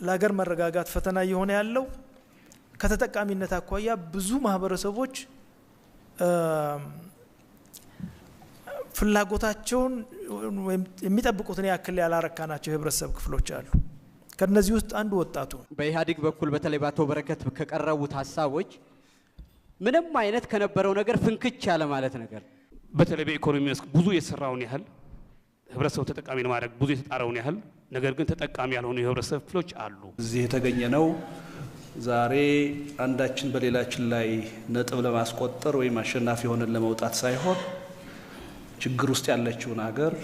ለሀገር መረጋጋት ፈተና እየሆነ ያለው ከተጠቃሚነት አኳያ ብዙ ማህበረሰቦች ፍላጎታቸውን ወይም የሚጠብቁትን ያክል ያላረካናቸው የህብረተሰብ ክፍሎች አሉ። ከነዚህ ውስጥ አንዱ ወጣቱ። በኢህአዴግ በኩል በተለይ በአቶ በረከት ከቀረቡት ሀሳቦች ምንም አይነት ከነበረው ነገር ፍንክች ያለ ማለት ነገር፣ በተለይ በኢኮኖሚ መስክ ብዙ የተሰራውን ያህል፣ ህብረተሰቡ ተጠቃሚ ለማድረግ ብዙ የተጣረውን ያህል፣ ነገር ግን ተጠቃሚ ያልሆኑ የህብረተሰብ ክፍሎች አሉ። እዚህ የተገኘ ነው ዛሬ አንዳችን በሌላችን ላይ ነጥብ ለማስቆጠር ወይም አሸናፊ ሆነን ለመውጣት ሳይሆን ችግር ውስጥ ያለችውን ሀገር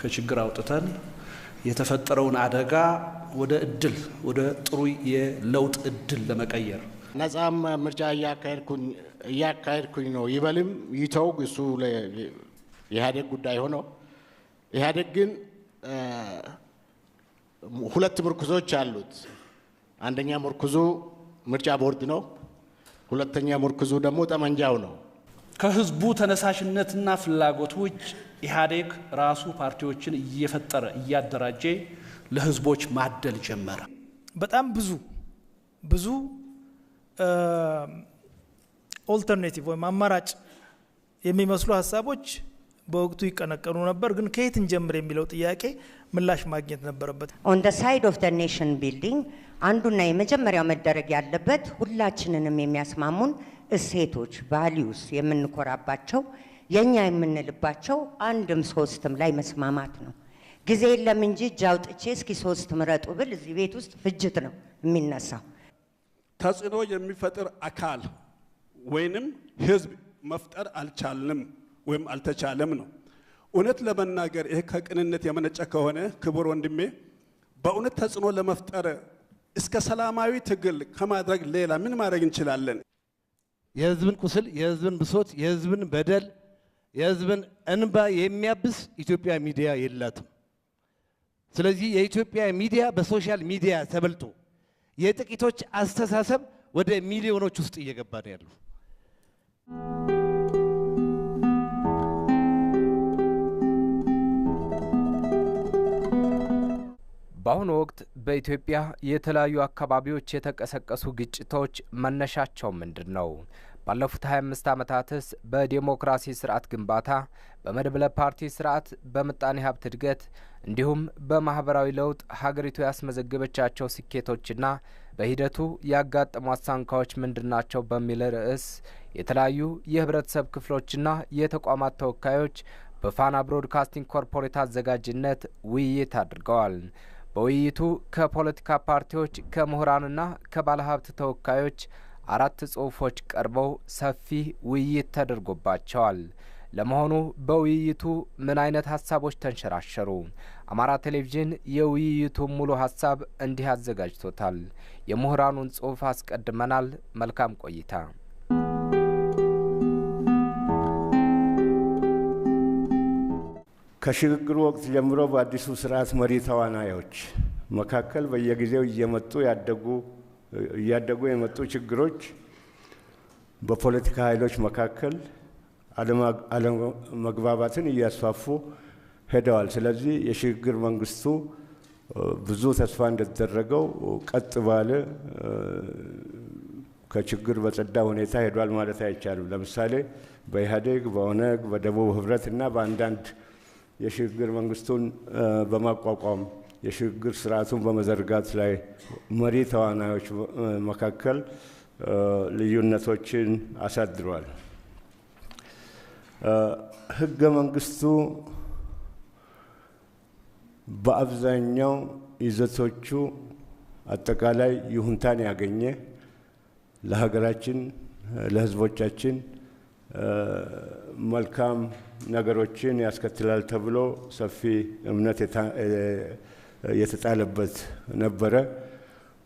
ከችግር አውጥተን የተፈጠረውን አደጋ ወደ እድል፣ ወደ ጥሩ የለውጥ እድል ለመቀየር። ነጻም ምርጫ እያካሄድኩኝ ነው ይበልም ይተው፣ እሱ የኢህአዴግ ጉዳይ ሆኖ ኢህአዴግ ግን ሁለት ምርኩዞች አሉት። አንደኛ ምርኩዙ ምርጫ ቦርድ ነው። ሁለተኛ ምርኩዙ ደግሞ ጠመንጃው ነው። ከህዝቡ ተነሳሽነትና ፍላጎት ውጭ ኢህአዴግ ራሱ ፓርቲዎችን እየፈጠረ እያደራጀ ለህዝቦች ማደል ጀመረ። በጣም ብዙ ብዙ alternative ወይም አማራጭ የሚመስሉ ሀሳቦች በወቅቱ ይቀነቀኑ ነበር። ግን ከየት እንጀምር የሚለው ጥያቄ ምላሽ ማግኘት ነበረበት። On the side of the nation building አንዱና የመጀመሪያው መደረግ ያለበት ሁላችንንም የሚያስማሙን እሴቶች፣ values፣ የምንኮራባቸው፣ የኛ የምንልባቸው አንድም ሶስትም ላይ መስማማት ነው። ጊዜ የለም እንጂ እጅ አውጥቼ እስኪ ሶስት ምረጡ ብል እዚህ ቤት ውስጥ ፍጅት ነው የሚነሳው። ተጽዕኖ የሚፈጥር አካል ወይንም ህዝብ መፍጠር አልቻልንም ወይም አልተቻለም ነው። እውነት ለመናገር ይሄ ከቅንነት የመነጨ ከሆነ፣ ክቡር ወንድሜ፣ በእውነት ተጽዕኖ ለመፍጠር እስከ ሰላማዊ ትግል ከማድረግ ሌላ ምን ማድረግ እንችላለን? የህዝብን ቁስል፣ የህዝብን ብሶት፣ የህዝብን በደል፣ የህዝብን እንባ የሚያብስ ኢትዮጵያ ሚዲያ የላትም። ስለዚህ የኢትዮጵያ ሚዲያ በ social media ተበልጦ የጥቂቶች አስተሳሰብ ወደ ሚሊዮኖች ውስጥ እየገባ ነው ያለው። በአሁኑ ወቅት በኢትዮጵያ የተለያዩ አካባቢዎች የተቀሰቀሱ ግጭቶች መነሻቸው ምንድን ነው? ባለፉት 25 ዓመታትስ በዴሞክራሲ ስርዓት ግንባታ፣ በመድብለ ፓርቲ ስርዓት፣ በምጣኔ ሀብት እድገት እንዲሁም በማህበራዊ ለውጥ ሀገሪቱ ያስመዘገበቻቸው ስኬቶችና በሂደቱ ያጋጠሟት ሳንካዎች ምንድን ናቸው? በሚል ርዕስ የተለያዩ የህብረተሰብ ክፍሎችና የተቋማት ተወካዮች በፋና ብሮድካስቲንግ ኮርፖሬት አዘጋጅነት ውይይት አድርገዋል። በውይይቱ ከፖለቲካ ፓርቲዎች፣ ከምሁራንና ከባለሀብት ተወካዮች አራት ጽሁፎች ቀርበው ሰፊ ውይይት ተደርጎባቸዋል። ለመሆኑ በውይይቱ ምን አይነት ሀሳቦች ተንሸራሸሩ? አማራ ቴሌቪዥን የውይይቱን ሙሉ ሀሳብ እንዲህ አዘጋጅቶታል። የምሁራኑን ጽሁፍ አስቀድመናል። መልካም ቆይታ። ከሽግግሩ ወቅት ጀምሮ በአዲሱ ስርዓት መሪ ተዋናዮች መካከል በየጊዜው እየመጡ ያደጉ እያደጉ የመጡ ችግሮች በፖለቲካ ኃይሎች መካከል አለመግባባትን እያስፋፉ ሄደዋል። ስለዚህ የሽግግር መንግስቱ ብዙ ተስፋ እንደተደረገው ቀጥ ባለ፣ ከችግር በጸዳ ሁኔታ ሄዷል ማለት አይቻልም። ለምሳሌ በኢህአዴግ፣ በኦነግ፣ በደቡብ ህብረት እና በአንዳንድ የሽግግር መንግስቱን በማቋቋም የሽግግር ስርዓቱን በመዘርጋት ላይ መሪ ተዋናዮች መካከል ልዩነቶችን አሳድሯል። ህገ መንግስቱ በአብዛኛው ይዘቶቹ አጠቃላይ ይሁንታን ያገኘ፣ ለሀገራችን ለህዝቦቻችን መልካም ነገሮችን ያስከትላል ተብሎ ሰፊ እምነት የተጣለበት ነበረ።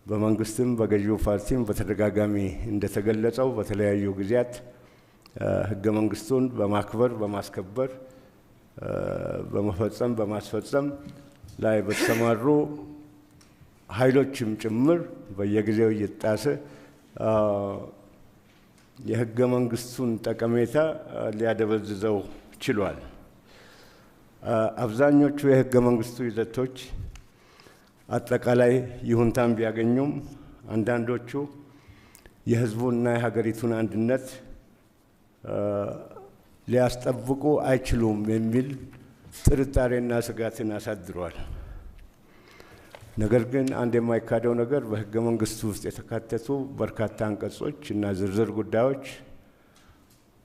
በመንግስትም በገዢው ፓርቲም በተደጋጋሚ እንደተገለጸው በተለያዩ ጊዜያት ህገ መንግስቱን በማክበር፣ በማስከበር፣ በመፈጸም፣ በማስፈጸም ላይ በተሰማሩ ኃይሎችም ጭምር በየጊዜው እየተጣሰ የህገ መንግስቱን ጠቀሜታ ሊያደበዝዘው ችሏል። አብዛኞቹ የህገ መንግስቱ ይዘቶች አጠቃላይ ይሁንታን ቢያገኙም አንዳንዶቹ የህዝቡና የሀገሪቱን አንድነት ሊያስጠብቁ አይችሉም የሚል ጥርጣሬና ስጋትን አሳድሯል። ነገር ግን አንድ የማይካደው ነገር በህገ መንግስቱ ውስጥ የተካተቱ በርካታ አንቀጾች እና ዝርዝር ጉዳዮች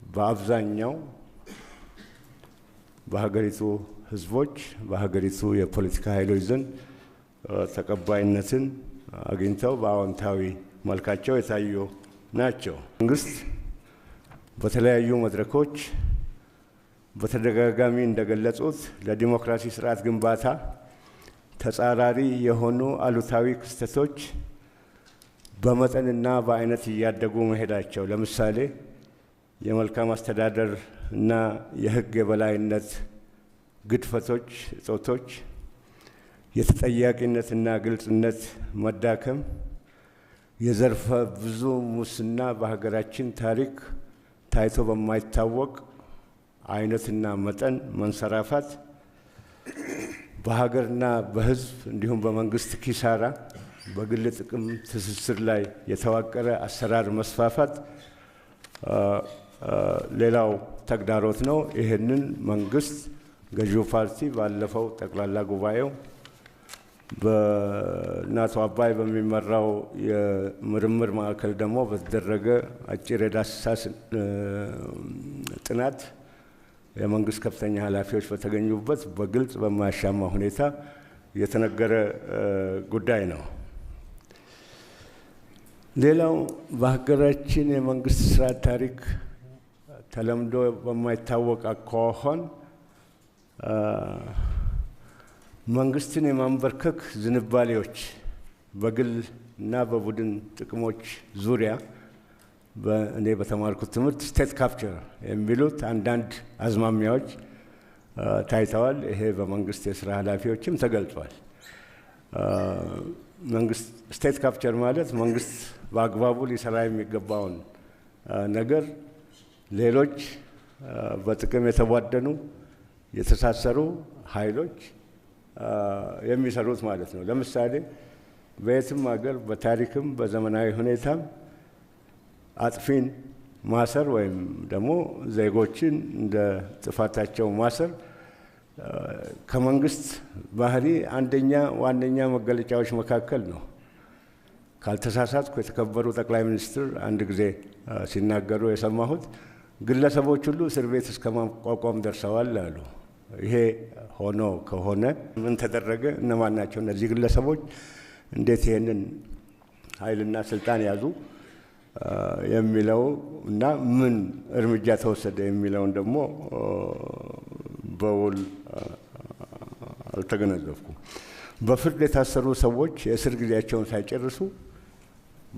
በአብዛኛው በሀገሪቱ ህዝቦች፣ በሀገሪቱ የፖለቲካ ኃይሎች ዘንድ ተቀባይነትን አግኝተው በአዎንታዊ መልካቸው የታዩ ናቸው። መንግስት በተለያዩ መድረኮች በተደጋጋሚ እንደገለጹት ለዲሞክራሲ ስርዓት ግንባታ ተጻራሪ የሆኑ አሉታዊ ክስተቶች በመጠንና በአይነት እያደጉ መሄዳቸው፣ ለምሳሌ የመልካም አስተዳደር እና የህግ የበላይነት ግድፈቶች፣ እጦቶች፣ የተጠያቂነትና ግልጽነት መዳከም፣ የዘርፈ ብዙ ሙስና በሀገራችን ታሪክ ታይቶ በማይታወቅ አይነትና መጠን መንሰራፋት፣ በሀገርና በህዝብ እንዲሁም በመንግስት ኪሳራ በግል ጥቅም ትስስር ላይ የተዋቀረ አሰራር መስፋፋት ሌላው ተግዳሮት ነው። ይህንን መንግስት ገዢው ፓርቲ ባለፈው ጠቅላላ ጉባኤው በእነ አቶ አባይ በሚመራው የምርምር ማዕከል ደግሞ በተደረገ አጭር የዳሰሳ ጥናት የመንግስት ከፍተኛ ኃላፊዎች በተገኙበት በግልጽ በማያሻማ ሁኔታ የተነገረ ጉዳይ ነው። ሌላው በሀገራችን የመንግስት ስርዓት ታሪክ ተለምዶ በማይታወቅ አኳኋን መንግስትን የማንበርከክ ዝንባሌዎች በግል እና በቡድን ጥቅሞች ዙሪያ እኔ በተማርኩት ትምህርት state capture የሚሉት አንዳንድ አዝማሚያዎች ታይተዋል። ይሄ በመንግስት የስራ ኃላፊዎችም ተገልጿል። መንግስት state capture ማለት መንግስት በአግባቡ ሊሰራ የሚገባውን ነገር ሌሎች በጥቅም የተቧደኑ የተሳሰሩ ኃይሎች የሚሰሩት ማለት ነው። ለምሳሌ በየትም ሀገር በታሪክም በዘመናዊ ሁኔታም አጥፊን ማሰር ወይም ደግሞ ዜጎችን እንደ ጥፋታቸው ማሰር ከመንግስት ባህሪ አንደኛ ዋነኛ መገለጫዎች መካከል ነው። ካልተሳሳትኩ የተከበሩ ጠቅላይ ሚኒስትር አንድ ጊዜ ሲናገሩ የሰማሁት ግለሰቦች ሁሉ እስር ቤት እስከ ማቋቋም ደርሰዋል አሉ። ይሄ ሆኖ ከሆነ ምን ተደረገ? እነማን ናቸው እነዚህ ግለሰቦች? እንዴት ይሄንን ኃይልና ስልጣን ያዙ የሚለው እና ምን እርምጃ ተወሰደ የሚለውን ደግሞ በውል አልተገነዘብኩም። በፍርድ የታሰሩ ሰዎች የእስር ጊዜያቸውን ሳይጨርሱ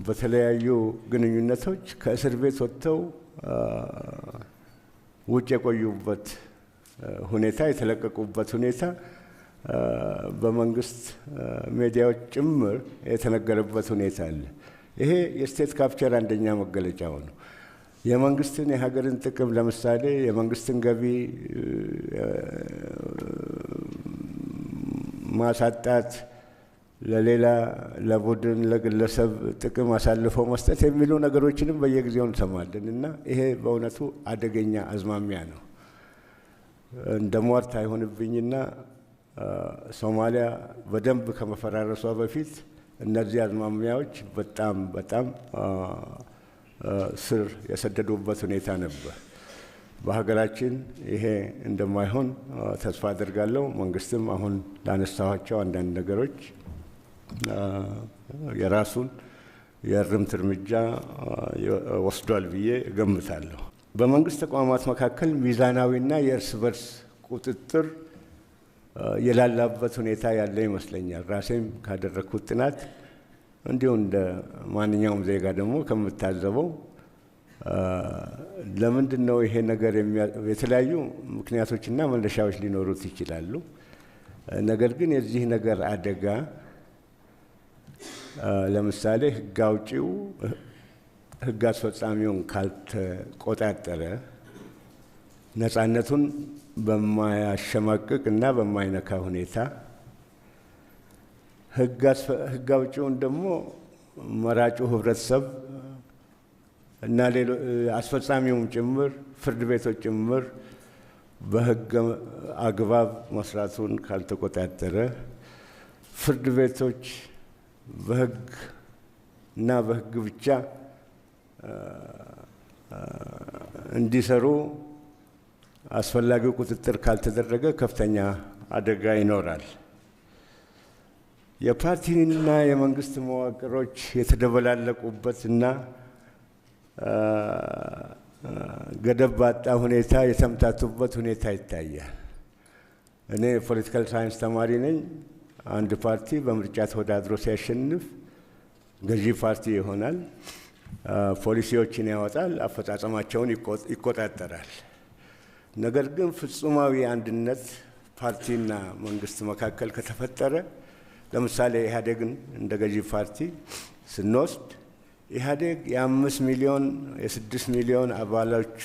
በተለያዩ ግንኙነቶች ከእስር ቤት ወጥተው ውጭ የቆዩበት ሁኔታ፣ የተለቀቁበት ሁኔታ በመንግስት ሚዲያዎች ጭምር የተነገረበት ሁኔታ አለ። ይሄ የ state capture አንደኛ መገለጫው ነው። የመንግስትን የሀገርን ጥቅም ለምሳሌ የመንግስትን ገቢ ማሳጣት፣ ለሌላ ለቡድን ለግለሰብ ጥቅም አሳልፎ መስጠት የሚሉ ነገሮችንም በየጊዜው እንሰማለን እና ይሄ በእውነቱ አደገኛ አዝማሚያ ነው። እንደ ሟርት አይሆንብኝና ሶማሊያ በደንብ ከመፈራረሷ በፊት እነዚህ አዝማሚያዎች በጣም በጣም ስር የሰደዱበት ሁኔታ ነበር። በሀገራችን ይሄ እንደማይሆን ተስፋ አደርጋለሁ። መንግስትም አሁን ላነሳኋቸው አንዳንድ ነገሮች የራሱን የእርምት እርምጃ ወስዷል ብዬ እገምታለሁ። በመንግስት ተቋማት መካከል ሚዛናዊና የእርስ በርስ ቁጥጥር የላላበት ሁኔታ ያለ ይመስለኛል። ራሴም ካደረግኩት ጥናት እንዲሁ እንደ ማንኛውም ዜጋ ደግሞ ከምታዘበው ለምንድን ነው ይሄ ነገር የተለያዩ ምክንያቶችና መነሻዎች ሊኖሩት ይችላሉ። ነገር ግን የዚህ ነገር አደጋ ለምሳሌ ህግ አውጪው ህግ አስፈጻሚውን ካልተቆጣጠረ፣ ነፃነቱን በማያሸማቅቅ እና በማይነካ ሁኔታ ህግ አውጪውን ደግሞ መራጩ ህብረተሰብ እና አስፈጻሚውም ጭምር ፍርድ ቤቶች ጭምር በህግ አግባብ መስራቱን ካልተቆጣጠረ፣ ፍርድ ቤቶች በህግ እና በህግ ብቻ እንዲሰሩ አስፈላጊው ቁጥጥር ካልተደረገ ከፍተኛ አደጋ ይኖራል። የፓርቲና የመንግስት መዋቅሮች የተደበላለቁበትና ገደብ ባጣ ሁኔታ የተምታቱበት ሁኔታ ይታያል። እኔ የ political science ተማሪ ነኝ። አንድ ፓርቲ በምርጫ ተወዳድሮ ሲያሸንፍ ገዢ ፓርቲ ይሆናል። ፖሊሲዎችን ያወጣል፣ አፈጻጸማቸውን ይቆጣጠራል። ነገር ግን ፍጹማዊ አንድነት ፓርቲና መንግስት መካከል ከተፈጠረ፣ ለምሳሌ ኢህአዴግን እንደ ገዢ ፓርቲ ስንወስድ ኢህአዴግ የ5 ሚሊዮን የ6 ሚሊዮን አባሎቹ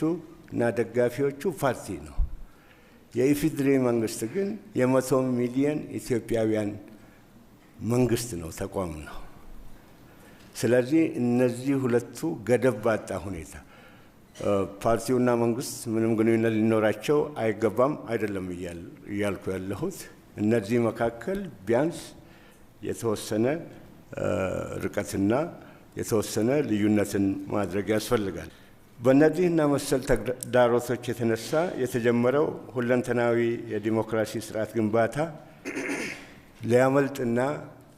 እና ደጋፊዎቹ ፓርቲ ነው። የኢፌዴሪ መንግስት ግን የ100 ሚሊዮን ኢትዮጵያውያን መንግስት ነው፣ ተቋም ነው። ስለዚህ እነዚህ ሁለቱ ገደብ ባጣ ሁኔታ ፓርቲውና መንግስት ምንም ግንኙነት ሊኖራቸው አይገባም አይደለም እያልኩ ያለሁት። እነዚህ መካከል ቢያንስ የተወሰነ ርቀትና የተወሰነ ልዩነትን ማድረግ ያስፈልጋል። በእነዚህና መሰል ተግዳሮቶች የተነሳ የተጀመረው ሁለንተናዊ የዲሞክራሲ ስርዓት ግንባታ ሊያመልጥና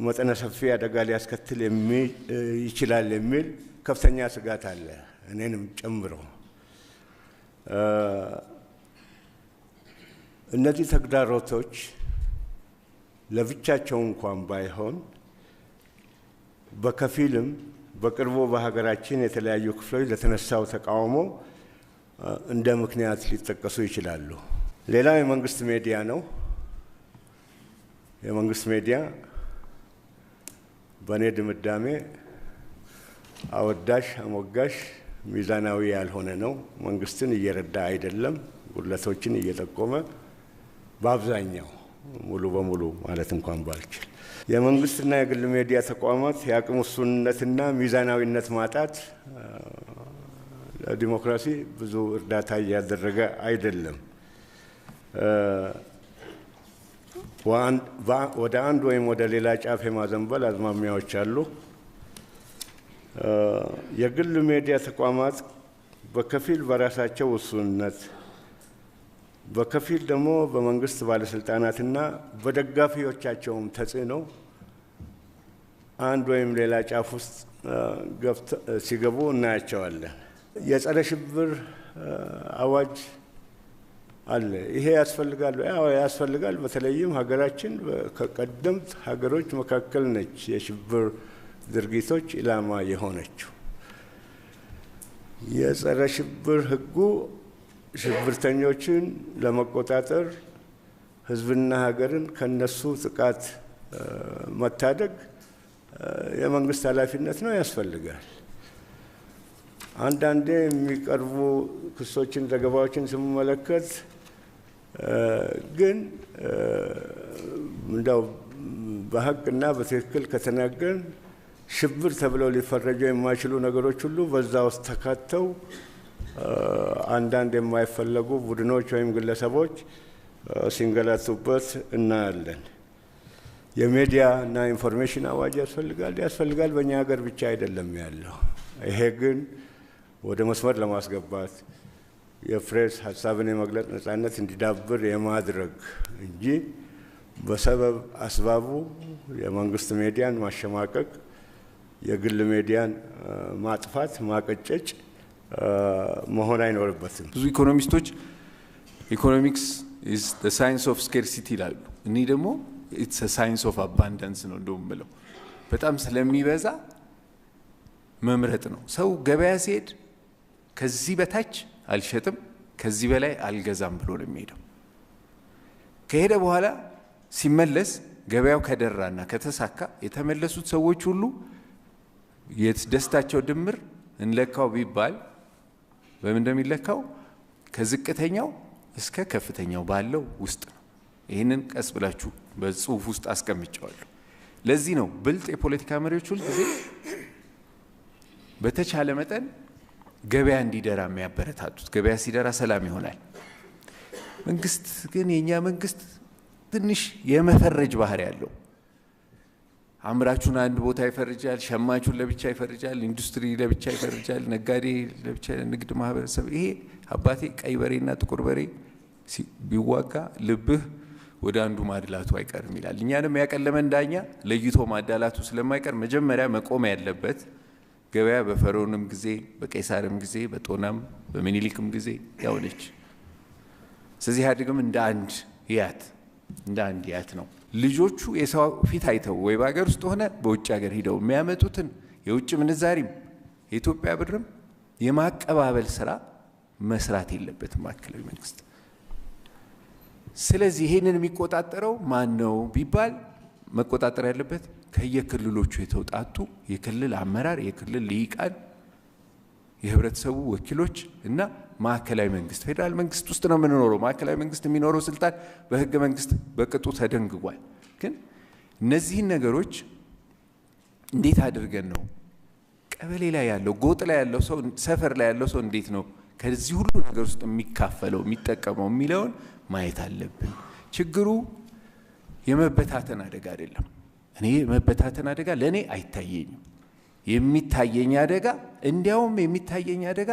መጠነ ሰፊ አደጋ ሊያስከትል ይችላል የሚል ከፍተኛ ስጋት አለ፣ እኔንም ጨምሮ። እነዚህ ተግዳሮቶች ለብቻቸው እንኳን ባይሆን በከፊልም በቅርቡ በሀገራችን የተለያዩ ክፍሎች ለተነሳው ተቃውሞ እንደ ምክንያት ሊጠቀሱ ይችላሉ። ሌላው የመንግስት ሚዲያ ነው። የመንግስት ሚዲያ በእኔ ድምዳሜ አወዳሽ አሞጋሽ ሚዛናዊ ያልሆነ ነው። መንግስትን እየረዳ አይደለም፣ ጉድለቶችን እየጠቆመ በአብዛኛው ሙሉ በሙሉ ማለት እንኳን ባልችል። የመንግስትና የግል ሚዲያ ተቋማት የአቅም ውሱንነትና ሚዛናዊነት ማጣት ለዲሞክራሲ ብዙ እርዳታ እያደረገ አይደለም። ወደ አንድ ወይም ወደ ሌላ ጫፍ የማዘንበል አዝማሚያዎች አሉ። የግል ሚዲያ ተቋማት በከፊል በራሳቸው ውሱንነት፣ በከፊል ደግሞ በመንግስት ባለስልጣናትና በደጋፊዎቻቸውም ተጽዕኖ አንድ ወይም ሌላ ጫፍ ውስጥ ሲገቡ እናያቸዋለን። የጸረ ሽብር አዋጅ አለ። ይሄ ያስፈልጋል? አዎ ያስፈልጋል። በተለይም ሀገራችን ከቀደምት ሀገሮች መካከል ነች የሽብር ድርጊቶች ኢላማ የሆነችው። የጸረ ሽብር ህጉ ሽብርተኞችን ለመቆጣጠር ህዝብና ሀገርን ከነሱ ጥቃት መታደግ የመንግስት ኃላፊነት ነው፣ ያስፈልጋል። አንዳንዴ የሚቀርቡ ክሶችን፣ ዘገባዎችን ስመለከት ግን እንደው በሀቅና በትክክል ከተናገርን ሽብር ተብለው ሊፈረጁ የማይችሉ ነገሮች ሁሉ በዛ ውስጥ ተካተው አንዳንድ የማይፈለጉ ቡድኖች ወይም ግለሰቦች ሲንገላቱበት እናያለን። የሚዲያ እና information አዋጅ ያስፈልጋል ያስፈልጋል። በእኛ ሀገር ብቻ አይደለም ያለው። ይሄ ግን ወደ መስመር ለማስገባት የፕሬስ ሀሳብን የመግለጽ ነጻነት እንዲዳብር የማድረግ እንጂ በሰበብ አስባቡ የመንግስት ሚዲያን ማሸማቀቅ፣ የግል ሚዲያን ማጥፋት፣ ማቀጨጭ መሆን አይኖርበትም። ብዙ ኢኮኖሚስቶች economics is the science of scarcity ይላሉ። እኔ ደግሞ it's science of abundance ነው እንደውም ብለው በጣም ስለሚበዛ መምረጥ ነው። ሰው ገበያ ሲሄድ ከዚህ በታች አልሸጥም፣ ከዚህ በላይ አልገዛም ብሎ ነው የሚሄደው። ከሄደ በኋላ ሲመለስ ገበያው ከደራና ከተሳካ የተመለሱት ሰዎች ሁሉ የደስታቸው ድምር እንለካው ቢባል በምን እንደሚለካው ከዝቅተኛው እስከ ከፍተኛው ባለው ውስጥ ነው። ይህንን ቀስ ብላችሁ በጽሁፍ ውስጥ አስቀምጨዋለሁ። ለዚህ ነው ብልጥ የፖለቲካ መሪዎች ሁልጊዜ በተቻለ መጠን ገበያ እንዲደራ የሚያበረታቱት። ገበያ ሲደራ ሰላም ይሆናል። መንግስት ግን የእኛ መንግስት ትንሽ የመፈረጅ ባህሪ ያለው፣ አምራቹን አንድ ቦታ ይፈርጃል፣ ሸማቹን ለብቻ ይፈርጃል፣ ኢንዱስትሪ ለብቻ ይፈርጃል፣ ነጋዴ ለብቻ፣ ንግድ ማህበረሰብ። ይሄ አባቴ ቀይ በሬና ጥቁር በሬ ቢዋጋ ልብህ ወደ አንዱ ማድላቱ አይቀርም ይላል። እኛንም ያቀለመን ዳኛ ለይቶ ማዳላቱ ስለማይቀር መጀመሪያ መቆም ያለበት ገበያ በፈርዖንም ጊዜ፣ በቄሳርም ጊዜ፣ በጦናም በሚኒሊክም ጊዜ ያው ነች። ስለዚህ ኢህአዴግም እንደ አንድ ያት እንደ አንድ ያት ነው። ልጆቹ የሰው ፊት አይተው ወይ በሀገር ውስጥ ሆነ በውጭ ሀገር ሂደው የሚያመጡትን የውጭ ምንዛሪም የኢትዮጵያ ብርም የማቀባበል ስራ መስራት የለበትም ማዕከላዊ መንግስት። ስለዚህ ይሄንን የሚቆጣጠረው ማን ነው ቢባል መቆጣጠር ያለበት ከየክልሎቹ የተውጣጡ የክልል አመራር፣ የክልል ልሂቃን፣ የህብረተሰቡ ወኪሎች እና ማዕከላዊ መንግስት። ፌዴራል መንግስት ውስጥ ነው የምንኖረው። ማዕከላዊ መንግስት የሚኖረው ስልጣን በህገ መንግስት በቅጡ ተደንግጓል። ግን እነዚህን ነገሮች እንዴት አድርገን ነው ቀበሌ ላይ ያለው፣ ጎጥ ላይ ያለው ሰው፣ ሰፈር ላይ ያለው ሰው እንዴት ነው ከዚህ ሁሉ ነገር ውስጥ የሚካፈለው፣ የሚጠቀመው የሚለውን ማየት አለብን። ችግሩ የመበታተን አደጋ አይደለም። እኔ የመበታተን አደጋ ለእኔ አይታየኝም። የሚታየኝ አደጋ እንዲያውም የሚታየኝ አደጋ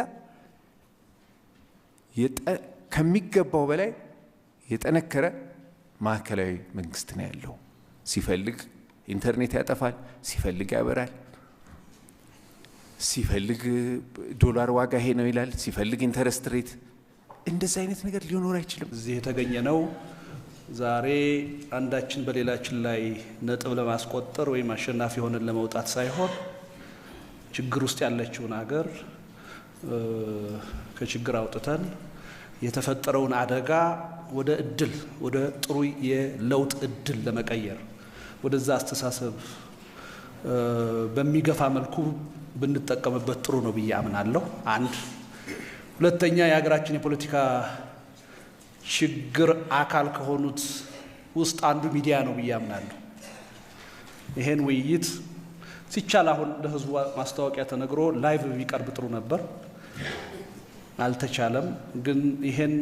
ከሚገባው በላይ የጠነከረ ማዕከላዊ መንግስት ነው ያለው። ሲፈልግ ኢንተርኔት ያጠፋል፣ ሲፈልግ ያበራል፣ ሲፈልግ ዶላር ዋጋ ይሄ ነው ይላል፣ ሲፈልግ interest rate። እንደዚህ አይነት ነገር ሊኖር አይችልም። እዚህ የተገኘ ነው ዛሬ አንዳችን በሌላችን ላይ ነጥብ ለማስቆጠር ወይም አሸናፊ ሆነን ለመውጣት ሳይሆን ችግር ውስጥ ያለችውን ሀገር ከችግር አውጥተን የተፈጠረውን አደጋ ወደ እድል፣ ወደ ጥሩ የለውጥ እድል ለመቀየር ወደዛ አስተሳሰብ በሚገፋ መልኩ ብንጠቀምበት ጥሩ ነው ብዬ አምናለሁ። አንድ ሁለተኛ፣ የሀገራችን የፖለቲካ ችግር አካል ከሆኑት ውስጥ አንዱ ሚዲያ ነው ብዬ አምናለሁ። ይሄን ውይይት ሲቻል አሁን ለህዝቡ ማስታወቂያ ተነግሮ live ቢቀርብ ጥሩ ነበር። አልተቻለም። ግን ይሄን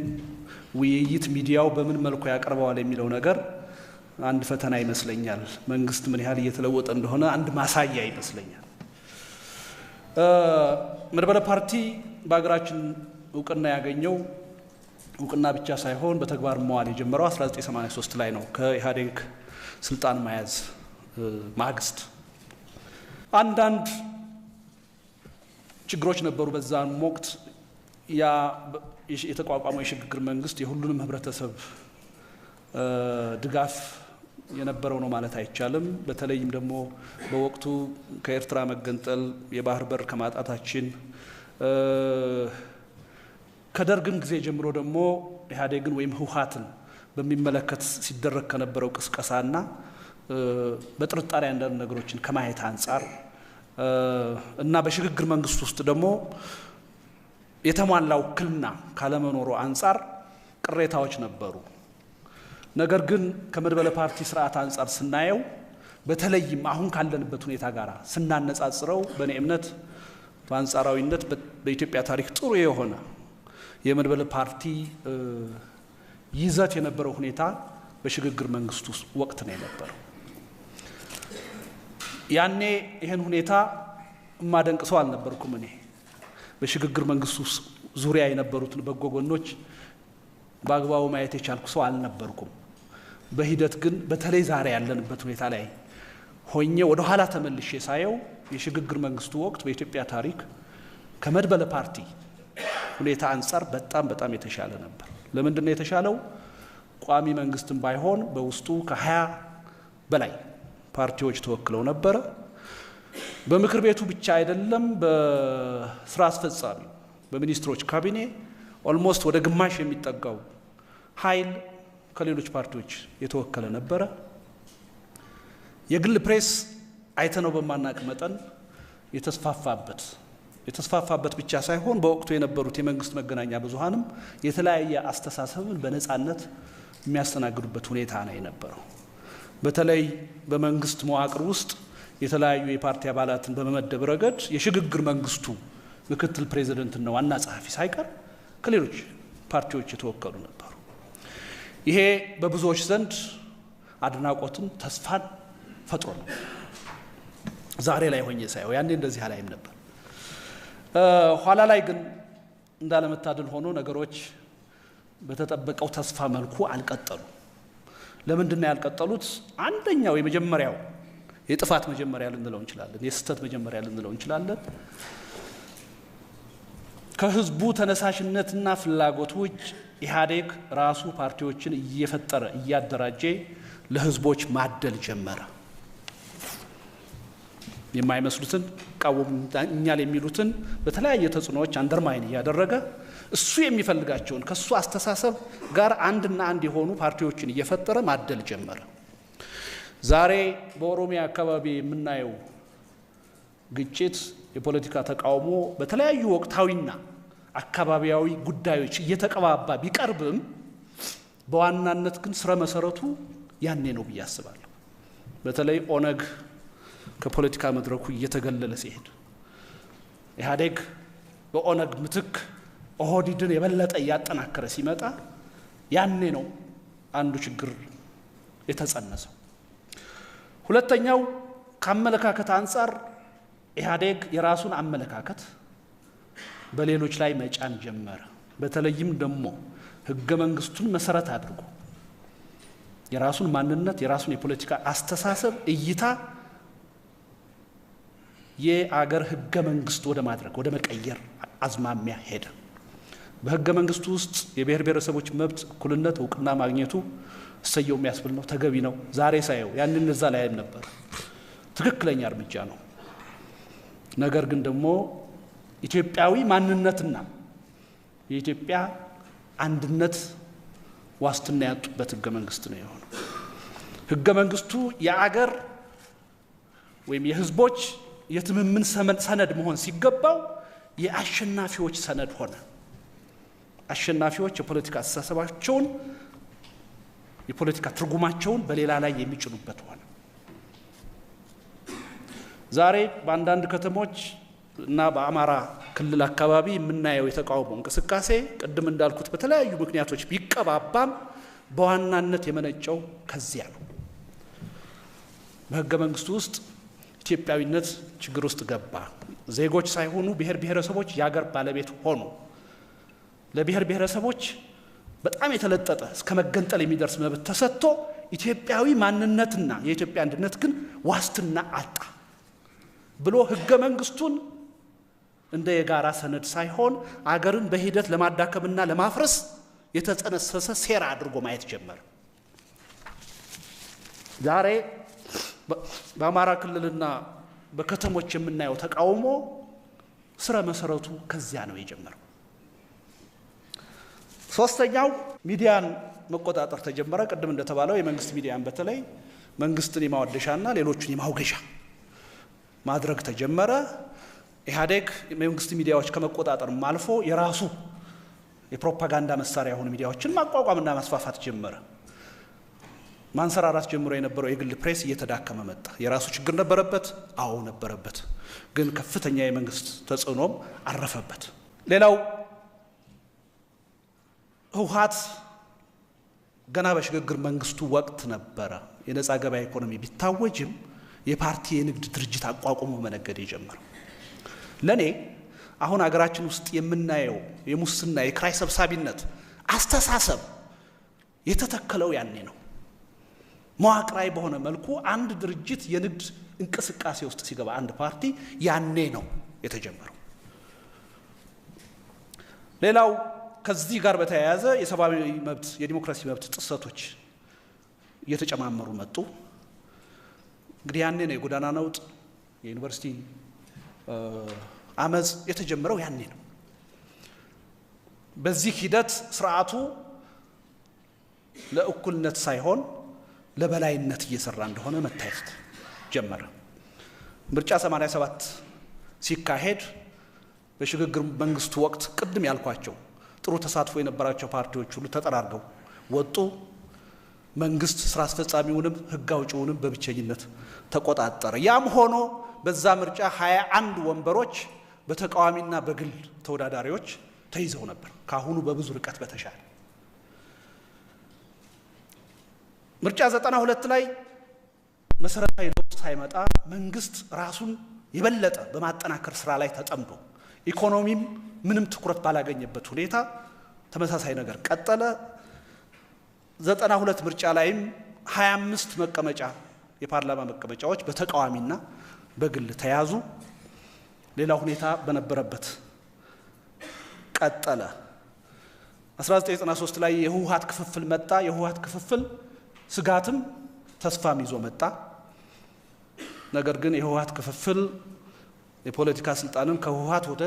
ውይይት ሚዲያው በምን መልኩ ያቀርበዋል የሚለው ነገር አንድ ፈተና ይመስለኛል። መንግስት ምን ያህል እየተለወጠ እንደሆነ አንድ ማሳያ ይመስለኛል። መድበለ ፓርቲ በሀገራችን እውቅና ያገኘው፣ እውቅና ብቻ ሳይሆን በተግባር መዋል የጀመረው 1983 ላይ ነው፣ ከኢህአዴግ ስልጣን መያዝ ማግስት። አንዳንድ ችግሮች ነበሩ። በዛን ወቅት ያ የተቋቋመው የሽግግር መንግስት የሁሉንም ህብረተሰብ ድጋፍ የነበረው ነው ማለት አይቻልም። በተለይም ደግሞ በወቅቱ ከኤርትራ መገንጠል፣ የባህር በር ከማጣታችን፣ ከደርግም ጊዜ ጀምሮ ደግሞ ኢህአዴግን ወይም ህወሓትን በሚመለከት ሲደረግ ከነበረው ቅስቀሳና በጥርጣሬ አንዳንድ ነገሮችን ከማየት አንጻር እና በሽግግር መንግስት ውስጥ ደግሞ የተሟላ ውክልና ካለመኖሩ አንጻር ቅሬታዎች ነበሩ። ነገር ግን ከመድበለ ፓርቲ ስርዓት አንጻር ስናየው፣ በተለይም አሁን ካለንበት ሁኔታ ጋር ስናነጻጽረው፣ በእኔ እምነት በአንጻራዊነት በኢትዮጵያ ታሪክ ጥሩ የሆነ የመድበለ ፓርቲ ይዘት የነበረው ሁኔታ በሽግግር መንግስቱ ወቅት ነው የነበረው። ያኔ ይህን ሁኔታ የማደንቅ ሰው አልነበርኩም። እኔ በሽግግር መንግስቱ ዙሪያ የነበሩትን በጎ ጎኖች በአግባቡ ማየት የቻልኩ ሰው አልነበርኩም። በሂደት ግን በተለይ ዛሬ ያለንበት ሁኔታ ላይ ሆኜ ወደ ኋላ ተመልሼ ሳየው የሽግግር መንግስቱ ወቅት በኢትዮጵያ ታሪክ ከመድበለ ፓርቲ ሁኔታ አንጻር በጣም በጣም የተሻለ ነበር። ለምንድን ነው የተሻለው? ቋሚ መንግስትም ባይሆን በውስጡ ከ20 በላይ ፓርቲዎች ተወክለው ነበረ። በምክር ቤቱ ብቻ አይደለም፣ በስራ አስፈጻሚ፣ በሚኒስትሮች ካቢኔ almost ወደ ግማሽ የሚጠጋው ኃይል ከሌሎች ፓርቲዎች የተወከለ ነበረ። የግል ፕሬስ አይተነው በማናቅ መጠን የተስፋፋበት ብቻ ሳይሆን በወቅቱ የነበሩት የመንግስት መገናኛ ብዙሃንም የተለያየ አስተሳሰብን በነፃነት የሚያስተናግዱበት ሁኔታ ነው የነበረው። በተለይ በመንግስት መዋቅር ውስጥ የተለያዩ የፓርቲ አባላትን በመመደብ ረገድ የሽግግር መንግስቱ ምክትል ፕሬዚደንትና ዋና ጸሐፊ ሳይቀር ከሌሎች ፓርቲዎች የተወከሉ ነበሩ። ይሄ በብዙዎች ዘንድ አድናቆትን፣ ተስፋን ፈጥሮ ነው። ዛሬ ላይ ሆኜ ሳየው ያኔ እንደዚህ አላይም ነበር። ኋላ ላይ ግን እንዳለመታደል ሆኖ ነገሮች በተጠበቀው ተስፋ መልኩ አልቀጠሉም። ለምንድን ነው ያልቀጠሉት? አንደኛው የመጀመሪያው የጥፋት መጀመሪያ ልንለው እንችላለን፣ የስህተት መጀመሪያ ልንለው እንችላለን። ከህዝቡ ተነሳሽነትና ፍላጎት ውጭ ኢህአዴግ ራሱ ፓርቲዎችን እየፈጠረ እያደራጀ ለህዝቦች ማደል ጀመረ። የማይመስሉትን ይቃወሙኛል የሚሉትን በተለያየ ተጽዕኖዎች አንደርማይን እያደረገ እሱ የሚፈልጋቸውን ከሱ አስተሳሰብ ጋር አንድና አንድ የሆኑ ፓርቲዎችን እየፈጠረ ማደል ጀመረ። ዛሬ በኦሮሚያ አካባቢ የምናየው ግጭት፣ የፖለቲካ ተቃውሞ በተለያዩ ወቅታዊና አካባቢያዊ ጉዳዮች እየተቀባባ ቢቀርብም በዋናነት ግን ስረ መሰረቱ ያኔ ነው ብዬ አስባለሁ። በተለይ ኦነግ ከፖለቲካ መድረኩ እየተገለለ ሲሄድ፣ ኢህአዴግ በኦነግ ምትክ ኦህዴድን የበለጠ እያጠናከረ ሲመጣ ያኔ ነው አንዱ ችግር የተጸነሰው። ሁለተኛው ከአመለካከት አንጻር ኢህአዴግ የራሱን አመለካከት በሌሎች ላይ መጫን ጀመረ። በተለይም ደግሞ ህገ መንግስቱን መሰረት አድርጎ የራሱን ማንነት፣ የራሱን የፖለቲካ አስተሳሰብ እይታ የአገር ህገ መንግስት ወደ ማድረግ ወደ መቀየር አዝማሚያ ሄደ። በህገ መንግስቱ ውስጥ የብሔር ብሔረሰቦች መብት፣ እኩልነት እውቅና ማግኘቱ እሰየው የሚያስብል ነው፣ ተገቢ ነው። ዛሬ ሳየው ያንን እዛ ላይም ነበር፣ ትክክለኛ እርምጃ ነው። ነገር ግን ደግሞ ኢትዮጵያዊ ማንነትና የኢትዮጵያ አንድነት ዋስትና ያጡበት ህገ መንግስት ነው የሆነው። ህገ መንግስቱ የአገር ወይም የህዝቦች የትምምን ሰነድ መሆን ሲገባው የአሸናፊዎች ሰነድ ሆነ። አሸናፊዎች የፖለቲካ አስተሳሰባቸውን የፖለቲካ ትርጉማቸውን በሌላ ላይ የሚጭኑበት ሆነ። ዛሬ በአንዳንድ ከተሞች እና በአማራ ክልል አካባቢ የምናየው የተቃውሞ እንቅስቃሴ ቅድም እንዳልኩት በተለያዩ ምክንያቶች ቢቀባባም በዋናነት የመነጨው ከዚያ ነው። በህገ መንግስቱ ውስጥ ኢትዮጵያዊነት ችግር ውስጥ ገባ። ዜጎች ሳይሆኑ ብሔር ብሔረሰቦች የአገር ባለቤት ሆኑ። ለብሔር ብሔረሰቦች በጣም የተለጠጠ እስከ መገንጠል የሚደርስ መብት ተሰጥቶ ኢትዮጵያዊ ማንነትና የኢትዮጵያ አንድነት ግን ዋስትና አጣ ብሎ ህገ መንግስቱን እንደ የጋራ ሰነድ ሳይሆን አገርን በሂደት ለማዳከምና ለማፍረስ የተጸነሰሰ ሴራ አድርጎ ማየት ጀመረ። ዛሬ በአማራ ክልልና በከተሞች የምናየው ተቃውሞ ስረ መሰረቱ ከዚያ ነው የጀመረው። ሶስተኛው ሚዲያን መቆጣጠር ተጀመረ። ቅድም እንደተባለው የመንግስት ሚዲያን በተለይ መንግስትን የማወደሻና ሌሎቹን የማውገዣ ማድረግ ተጀመረ። ኢህአዴግ የመንግስት ሚዲያዎች ከመቆጣጠርም አልፎ የራሱ የፕሮፓጋንዳ መሳሪያ የሆኑ ሚዲያዎችን ማቋቋምና ማስፋፋት ጀመረ። ማንሰራራት ጀምሮ የነበረው የግል ፕሬስ እየተዳከመ መጣ። የራሱ ችግር ነበረበት? አዎ ነበረበት። ግን ከፍተኛ የመንግስት ተጽዕኖም አረፈበት። ሌላው ህወሓት ገና በሽግግር መንግስቱ ወቅት ነበረ የነፃ ገበያ ኢኮኖሚ ቢታወጅም የፓርቲ የንግድ ድርጅት አቋቁሞ መነገድ የጀመረው። ለኔ አሁን አገራችን ውስጥ የምናየው የሙስና የክራይ ሰብሳቢነት አስተሳሰብ የተተከለው ያኔ ነው። መዋቅራዊ በሆነ መልኩ አንድ ድርጅት የንግድ እንቅስቃሴ ውስጥ ሲገባ አንድ ፓርቲ ያኔ ነው የተጀመረው። ሌላው ከዚህ ጋር በተያያዘ የሰብአዊ መብት የዲሞክራሲ መብት ጥሰቶች እየተጨማመሩ መጡ። እንግዲህ ያኔ ነው የጎዳና ነውጥ፣ የዩኒቨርሲቲ አመፅ የተጀመረው ያኔ ነው። በዚህ ሂደት ስርዓቱ ለእኩልነት ሳይሆን ለበላይነት እየሰራ እንደሆነ መታየት ጀመረ። ምርጫ 87 ሲካሄድ በሽግግር መንግስቱ ወቅት ቅድም ያልኳቸው ጥሩ ተሳትፎ የነበራቸው ፓርቲዎች ሁሉ ተጠራርገው ወጡ። መንግስት ስራ አስፈጻሚውንም ህግ አውጪውንም በብቸኝነት ተቆጣጠረ። ያም ሆኖ በዛ ምርጫ 21 ወንበሮች በተቃዋሚና በግል ተወዳዳሪዎች ተይዘው ነበር፣ ካሁኑ በብዙ ርቀት በተሻለ። ምርጫ 92 ላይ መሰረታዊ ለውጥ ሳይመጣ መንግስት ራሱን የበለጠ በማጠናከር ስራ ላይ ተጠምዶ ኢኮኖሚም ምንም ትኩረት ባላገኘበት ሁኔታ ተመሳሳይ ነገር ቀጠለ። 92 ምርጫ ላይም 25 መቀመጫ የፓርላማ መቀመጫዎች በተቃዋሚና በግል ተያዙ። ሌላ ሁኔታ በነበረበት ቀጠለ። 1993 ላይ የህወሓት ክፍፍል መጣ። የህወሓት ክፍፍል ስጋትም ተስፋም ይዞ መጣ። ነገር ግን የህወሓት ክፍፍል የፖለቲካ ስልጣንን ከህወሓት ወደ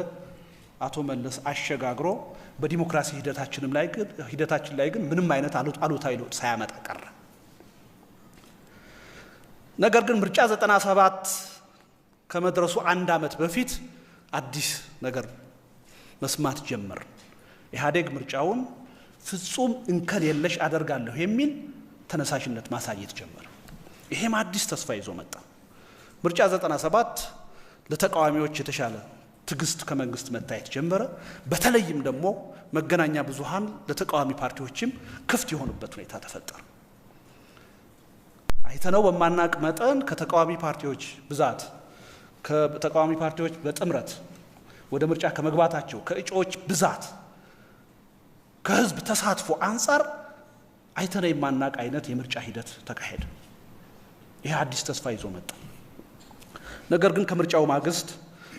አቶ መለስ አሸጋግሮ በዲሞክራሲ ሂደታችን ላይ ግን ምንም አይነት አሉታዊ ለውጥ ሳያመጣ ቀረ። ነገር ግን ምርጫ 97 ከመድረሱ አንድ ዓመት በፊት አዲስ ነገር መስማት ጀመር። ኢህአዴግ ምርጫውን ፍጹም እንከን የለሽ አደርጋለሁ የሚል ተነሳሽነት ማሳየት ጀመረ። ይሄም አዲስ ተስፋ ይዞ መጣ። ምርጫ 97 ለተቃዋሚዎች የተሻለ ትዕግስት ከመንግስት መታየት ጀመረ። በተለይም ደግሞ መገናኛ ብዙሃን ለተቃዋሚ ፓርቲዎችም ክፍት የሆኑበት ሁኔታ ተፈጠረ። አይተነው በማናቅ መጠን ከተቃዋሚ ፓርቲዎች ብዛት፣ ከተቃዋሚ ፓርቲዎች በጥምረት ወደ ምርጫ ከመግባታቸው፣ ከእጩዎች ብዛት፣ ከህዝብ ተሳትፎ አንጻር አይተነው የማናቅ አይነት የምርጫ ሂደት ተካሄደ። ይህ አዲስ ተስፋ ይዞ መጣ። ነገር ግን ከምርጫው ማግስት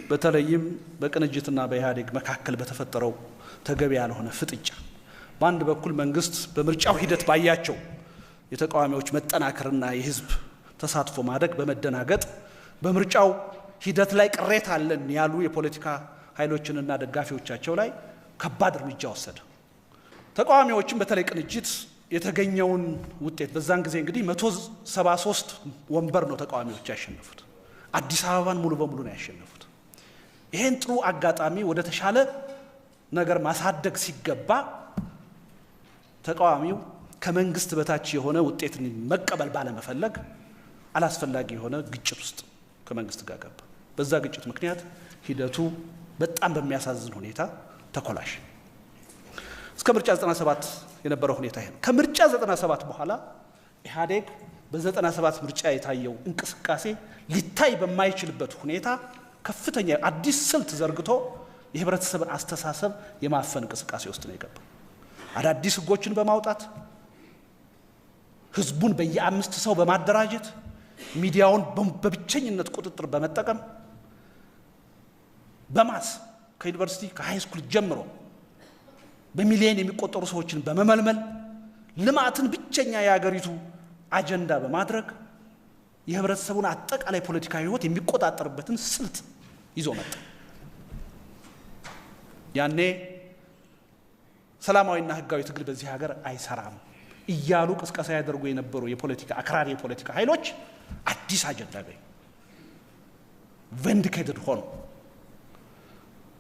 በተለይም በቅንጅትና በኢህአዴግ መካከል በተፈጠረው ተገቢ ያልሆነ ፍጥጫ በአንድ በኩል መንግስት በምርጫው ሂደት ባያቸው የተቃዋሚዎች መጠናከርና የህዝብ ተሳትፎ ማደግ በመደናገጥ በምርጫው ሂደት ላይ ቅሬታ አለን ያሉ የፖለቲካ ኃይሎችንና ደጋፊዎቻቸው ላይ ከባድ እርምጃ ወሰደ። ተቃዋሚዎችም በተለይ ቅንጅት የተገኘውን ውጤት በዛን ጊዜ እንግዲህ 173 ወንበር ነው ተቃዋሚዎች ያሸነፉት። አዲስ አበባን ሙሉ በሙሉ ነው ያሸነፉት። ይሄን ጥሩ አጋጣሚ ወደ ተሻለ ነገር ማሳደግ ሲገባ ተቃዋሚው ከመንግስት በታች የሆነ ውጤትን መቀበል ባለመፈለግ አላስፈላጊ የሆነ ግጭት ውስጥ ከመንግስት ጋር ገባ። በዛ ግጭት ምክንያት ሂደቱ በጣም በሚያሳዝን ሁኔታ ተኮላሽ። እስከ ምርጫ 97 የነበረው ሁኔታ ይሄ ነው። ከምርጫ 97 በኋላ ኢህአዴግ በ97 ምርጫ የታየው እንቅስቃሴ ሊታይ በማይችልበት ሁኔታ ከፍተኛ አዲስ ስልት ዘርግቶ የህብረተሰብን አስተሳሰብ የማፈን እንቅስቃሴ ውስጥ ነው የገባው። አዳዲስ ህጎችን በማውጣት፣ ህዝቡን በየ5 ሰው በማደራጀት፣ ሚዲያውን በብቸኝነት ቁጥጥር በመጠቀም፣ በ mass ከዩኒቨርሲቲ ከ high school ጀምሮ በሚሊዮን የሚቆጠሩ ሰዎችን በመመልመል፣ ልማትን ብቸኛ የሀገሪቱ አጀንዳ በማድረግ የህብረተሰቡን አጠቃላይ ፖለቲካዊ ህይወት የሚቆጣጠርበትን ስልት ይዞ መጣ። ያኔ ሰላማዊና ህጋዊ ትግል በዚህ ሀገር አይሰራም እያሉ ቅስቀሳ ያደርጉ የነበሩ የፖለቲካ አክራሪ የፖለቲካ ኃይሎች አዲስ አጀንዳ አገኙ። Vindicated ሆኑ።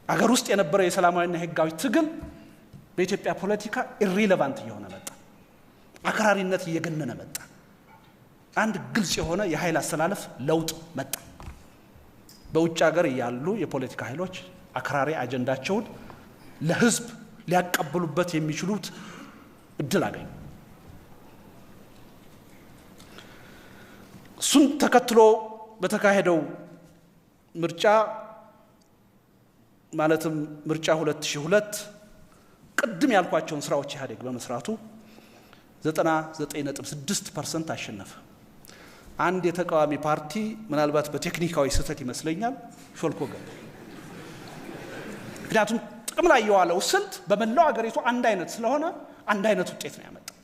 አገር ውስጥ የነበረው የሰላማዊና ህጋዊ ትግል በኢትዮጵያ ፖለቲካ irrelevant እየሆነ መጣ። አክራሪነት እየገነነ መጣ። አንድ ግልጽ የሆነ የኃይል አሰላለፍ ለውጥ መጣ። በውጭ ሀገር ያሉ የፖለቲካ ኃይሎች አክራሪ አጀንዳቸውን ለህዝብ ሊያቀብሉበት የሚችሉት እድል አገኙ። እሱን ተከትሎ በተካሄደው ምርጫ ማለትም ምርጫ 2002 ቅድም ያልኳቸውን ስራዎች ኢህአዴግ በመስራቱ 99.6% አሸነፈ። አንድ የተቃዋሚ ፓርቲ ምናልባት በቴክኒካዊ ስህተት ይመስለኛል ሾልኮ ገባ። ምክንያቱም ጥቅም ላይ የዋለው ስልት በመላው አገሪቱ አንድ አይነት ስለሆነ አንድ አይነት ውጤት ነው ያመጣው።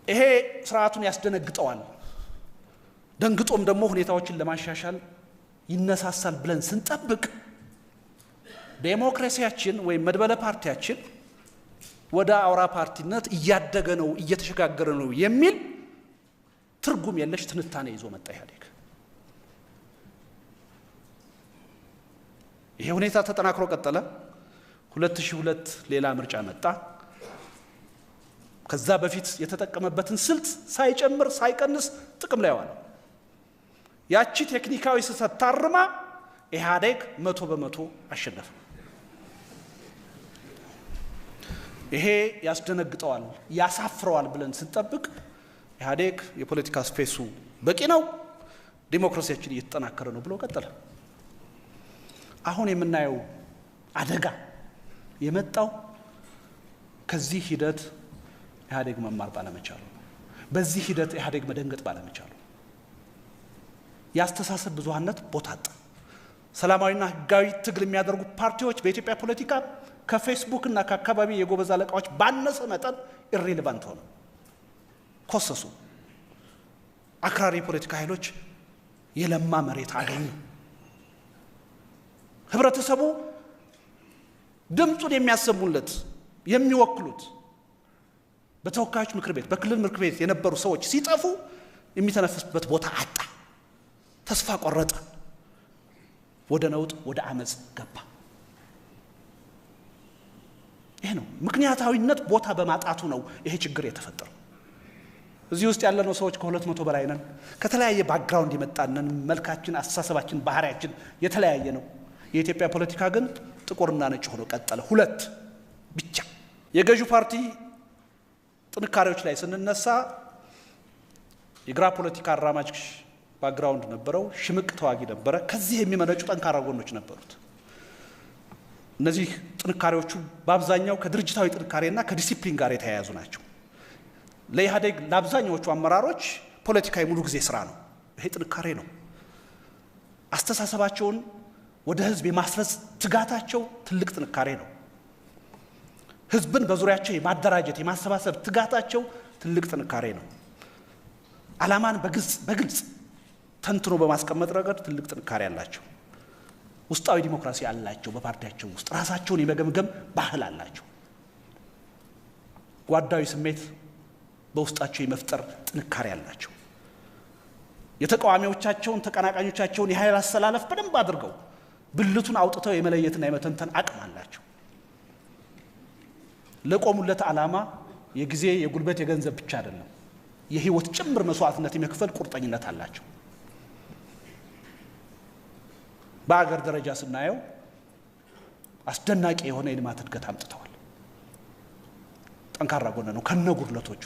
ይሄ ስርዓቱን ያስደነግጠዋል። ደንግጦም ደግሞ ሁኔታዎችን ለማሻሻል ይነሳሳል ብለን ስንጠብቅ ዴሞክራሲያችን ወይም መድበለ ፓርቲያችን ወደ አውራ ፓርቲነት እያደገ ነው፣ እየተሸጋገረ ነው የሚል ትርጉም የለሽ ትንታኔ ይዞ መጣ ኢህአዴግ። ይሄ ሁኔታ ተጠናክሮ ቀጠለ። 2002 ሌላ ምርጫ መጣ። ከዛ በፊት የተጠቀመበትን ስልት ሳይጨምር ሳይቀንስ ጥቅም ላይ ዋለ። ያቺ ቴክኒካዊ ስህተት ታርማ ኢህአዴግ 100% አሸነፈ። ይሄ ያስደነግጠዋል፣ ያሳፍረዋል ብለን ስንጠብቅ ኢህአዴግ የፖለቲካ space ኡ በቂ ነው፣ ዲሞክራሲያችን እየተጠናከረ ነው ብሎ ቀጠለ። አሁን የምናየው አደጋ የመጣው ከዚህ ሂደት ኢህአዴግ መማር ባለመቻሉ፣ በዚህ ሂደት ኢህአዴግ መደንገጥ ባለመቻሉ የአስተሳሰብ ብዙሃነት ቦታ አጣ። ሰላማዊና ህጋዊ ትግል የሚያደርጉ ፓርቲዎች በኢትዮጵያ ፖለቲካ ከፌስቡክ እና ከአካባቢ የጎበዝ አለቃዎች ባነሰ መጠን irrelevant ሆነው ኮሰሱ። አክራሪ የፖለቲካ ኃይሎች የለማ መሬት አገኙ። ህብረተሰቡ ድምፁን የሚያሰሙለት የሚወክሉት በተወካዮች ምክር ቤት፣ በክልል ምክር ቤት የነበሩ ሰዎች ሲጠፉ የሚተነፍስበት ቦታ አጣ። ተስፋ ቆረጠ። ወደ ነውጥ፣ ወደ አመፅ ገባ። ይሄ ነው ምክንያታዊነት ቦታ በማጣቱ ነው ይሄ ችግር የተፈጠረው። እዚህ ውስጥ ያለነው ሰዎች ከ200 በላይ ነን። ከተለያየ background የመጣነን፣ መልካችን፣ አስተሳሰባችን፣ ባህሪያችን የተለያየ ነው። የኢትዮጵያ ፖለቲካ ግን ጥቁርና ነጭ ሆኖ ቀጠለ። ሁለት ብቻ። የገዢው ፓርቲ ጥንካሬዎች ላይ ስንነሳ የግራ ፖለቲካ አራማጅ background ነበረው፣ ሽምቅ ተዋጊ ነበረ። ከዚህ የሚመነጩ ጠንካራ ጎኖች ነበሩት። እነዚህ ጥንካሬዎቹ በአብዛኛው ከድርጅታዊ ጥንካሬና ከዲሲፕሊን ጋር የተያያዙ ናቸው። ለኢህአዴግ ለአብዛኛዎቹ አመራሮች ፖለቲካ የሙሉ ጊዜ ስራ ነው። ይሄ ጥንካሬ ነው። አስተሳሰባቸውን ወደ ህዝብ የማስረጽ ትጋታቸው ትልቅ ጥንካሬ ነው። ህዝብን በዙሪያቸው የማደራጀት የማሰባሰብ ትጋታቸው ትልቅ ጥንካሬ ነው። ዓላማን በግልጽ ተንትኖ በማስቀመጥ ረገድ ትልቅ ጥንካሬ አላቸው። ውስጣዊ ዲሞክራሲ አላቸው። በፓርቲያቸው ውስጥ ራሳቸውን የመገምገም ባህል አላቸው። ጓዳዊ ስሜት በውስጣቸው የመፍጠር ጥንካሬ አላቸው። የተቃዋሚዎቻቸውን ተቀናቃኞቻቸውን የኃይል አሰላለፍ በደንብ አድርገው ብልቱን አውጥተው የመለየትና የመተንተን አቅም አላቸው። ለቆሙለት ዓላማ የጊዜ፣ የጉልበት፣ የገንዘብ ብቻ አይደለም የህይወት ጭምር መስዋዕትነት የመክፈል ቁርጠኝነት አላቸው። በአገር ደረጃ ስናየው አስደናቂ የሆነ የልማት እድገት አምጥተዋል። ጠንካራ ጎን ነው ከነ ጉድለቶቹ።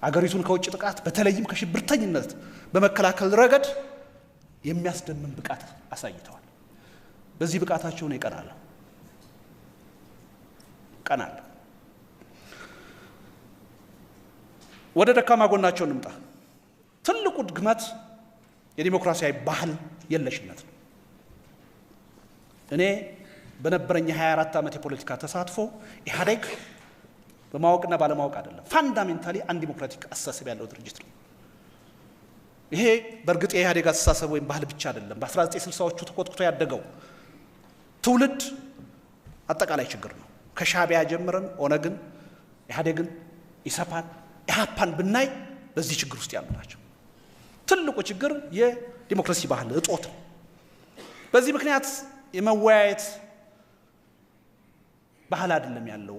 አገሪቱን ከውጭ ጥቃት በተለይም ከሽብርተኝነት በመከላከል ረገድ የሚያስደምም ብቃት አሳይተዋል። በዚህ ብቃታቸው እኔ እቀናለሁ እቀናለሁ። ወደ ደካማ ጎናቸው እንምጣ። ትልቁ ድክመት የዲሞክራሲያዊ ባህል የለሽነት ነው። እኔ በነበረኝ 24 ዓመት የፖለቲካ ተሳትፎ ኢህአዴግ በማወቅና ባለማወቅ አይደለም፣ fundamentally undemocratic አስተሳሰብ ያለው ድርጅት ነው። ይሄ በእርግጥ የኢህአዴግ አስተሳሰብ ወይም ባህል ብቻ አይደለም። በ1960ዎቹ ተኮትኩቶ ያደገው ትውልድ አጠቃላይ ችግር ነው። ከሻዕቢያ ጀምረን ኦነግን፣ ኢህአዴግን፣ ኢሰፓን፣ ኢህአፓን ብናይ በዚህ ችግር ውስጥ ያሉ ናቸው። ትልቁ ችግር የዲሞክራሲ ባህል እጦት ነው። በዚህ ምክንያት የመወያየት ባህል አይደለም ያለው።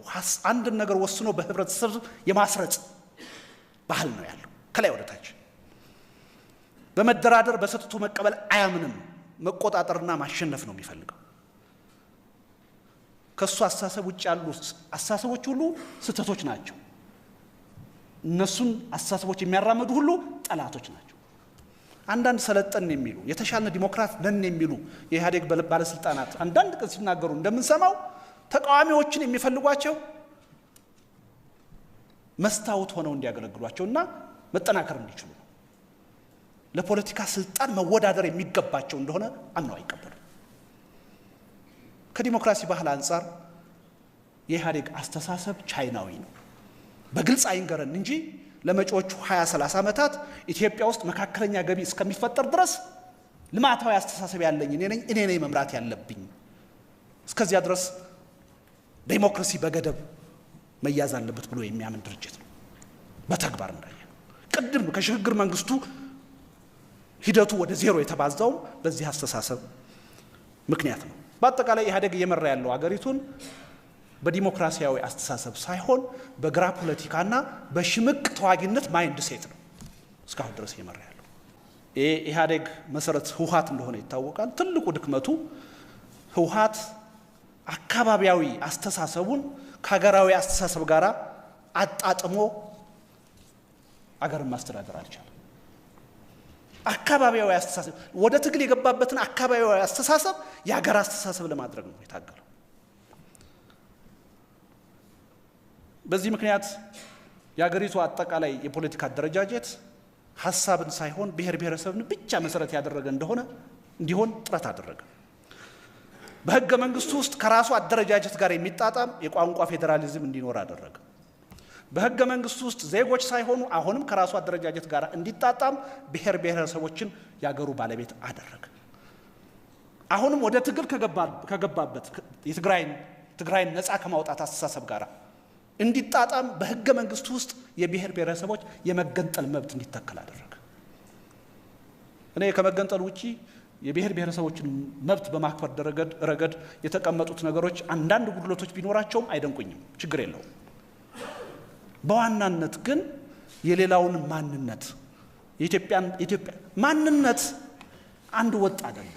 አንድን ነገር ወስኖ በህብረተሰብ የማስረጽ ባህል ነው ያለው ከላይ ወደ ታች። በመደራደር በሰጥቶ መቀበል አያምንም። መቆጣጠርና ማሸነፍ ነው የሚፈልገው። ከሱ አስተሳሰብ ውጭ ያሉ አስተሳሰቦች ሁሉ ስህተቶች ናቸው። እነሱን አስተሳሰቦች የሚያራምዱ ሁሉ ጠላቶች ናቸው። አንዳንድ ሰለጠን የሚሉ የተሻለ ዲሞክራት ነን የሚሉ የኢህአዴግ ባለስልጣናት አንዳንድ ቀን ሲናገሩ እንደምንሰማው ተቃዋሚዎችን የሚፈልጓቸው መስታወት ሆነው እንዲያገለግሏቸውና መጠናከር እንዲችሉ ነው። ለፖለቲካ ስልጣን መወዳደር የሚገባቸው እንደሆነ አምነው አይቀበሉም። ከዲሞክራሲ ባህል አንጻር የኢህአዴግ አስተሳሰብ ቻይናዊ ነው። በግልጽ አይንገረን እንጂ ለመጪዎቹ 20 30 ዓመታት ኢትዮጵያ ውስጥ መካከለኛ ገቢ እስከሚፈጠር ድረስ ልማታዊ አስተሳሰብ ያለኝ እኔ ነኝ፣ እኔ ነኝ መምራት ያለብኝ፣ እስከዚያ ድረስ ዴሞክራሲ በገደብ መያዝ አለበት ብሎ የሚያምን ድርጅት ነው። በተግባር እንዳየነው ቅድም ከሽግግር መንግስቱ ሂደቱ ወደ ዜሮ የተባዛውም በዚህ አስተሳሰብ ምክንያት ነው። በአጠቃላይ ኢህአዴግ እየመራ ያለው አገሪቱን በዲሞክራሲያዊ አስተሳሰብ ሳይሆን በግራ ፖለቲካና በሽምቅ ተዋጊነት mindset ነው እስካሁን ድረስ እየመራ ያለው። የኢህአዴግ መሰረት ህወሓት እንደሆነ ይታወቃል። ትልቁ ድክመቱ ህወሓት አካባቢያዊ አስተሳሰቡን ከሀገራዊ አስተሳሰብ ጋር አጣጥሞ አገርን ማስተዳደር አልቻለም። አካባቢያዊ አስተሳሰብ ወደ ትግል የገባበትን አካባቢያዊ አስተሳሰብ የሀገር አስተሳሰብ ለማድረግ ነው የታገለው። በዚህ ምክንያት የሀገሪቱ አጠቃላይ የፖለቲካ አደረጃጀት ሀሳብን ሳይሆን ብሔር ብሔረሰብን ብቻ መሰረት ያደረገ እንደሆነ እንዲሆን ጥረት አደረገ። በህገ መንግስቱ ውስጥ ከራሱ አደረጃጀት ጋር የሚጣጣም የቋንቋ ፌዴራሊዝም እንዲኖር አደረገ። በህገ መንግስቱ ውስጥ ዜጎች ሳይሆኑ አሁንም ከራሱ አደረጃጀት ጋር እንዲጣጣም ብሔር ብሔረሰቦችን ያገሩ ባለቤት አደረገ። አሁንም ወደ ትግል ከገባበት የትግራይን ነፃ ከማውጣት አስተሳሰብ ጋር እንዲጣጣም በህገ መንግስቱ ውስጥ የብሔር ብሔረሰቦች የመገንጠል መብት እንዲተከል አደረገ። እኔ ከመገንጠል ውጪ የብሔር ብሔረሰቦችን መብት በማክበር ረገድ የተቀመጡት ነገሮች አንዳንድ ጉድለቶች ቢኖራቸውም አይደንቁኝም፣ ችግር የለውም። በዋናነት ግን የሌላውን ማንነት የኢትዮጵያ ማንነት አንድ ወጥ አይደለም።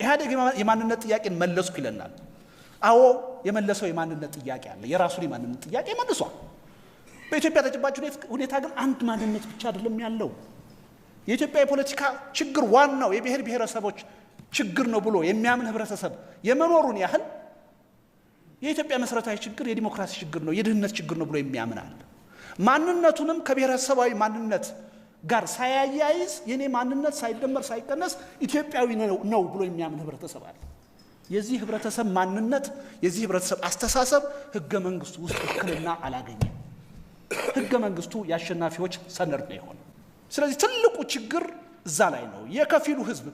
ኢህአዴግ የማንነት ጥያቄን መለስኩ ይለናል። አዎ የመለሰው የማንነት ጥያቄ አለ፣ የራሱን የማንነት ጥያቄ መልሷል። በኢትዮጵያ ተጨባጭ ሁኔታ ግን አንድ ማንነት ብቻ አይደለም ያለው። የኢትዮጵያ የፖለቲካ ችግር ዋናው የብሔር ብሔረሰቦች ችግር ነው ብሎ የሚያምን ህብረተሰብ የመኖሩን ያህል የኢትዮጵያ መሰረታዊ ችግር የዲሞክራሲ ችግር ነው፣ የድህነት ችግር ነው ብሎ የሚያምን አለ። ማንነቱንም ከብሔረሰባዊ ማንነት ጋር ሳያያይዝ የኔ ማንነት ሳይደመር ሳይቀነስ ኢትዮጵያዊ ነው ብሎ የሚያምን ህብረተሰብ አለ። የዚህ ህብረተሰብ ማንነት፣ የዚህ ህብረተሰብ አስተሳሰብ ህገ መንግስቱ ውስጥ ውክልና አላገኘም። ህገ መንግስቱ የአሸናፊዎች ሰነድ ነው የሆነው። ስለዚህ ትልቁ ችግር እዛ ላይ ነው። የከፊሉ ህዝብ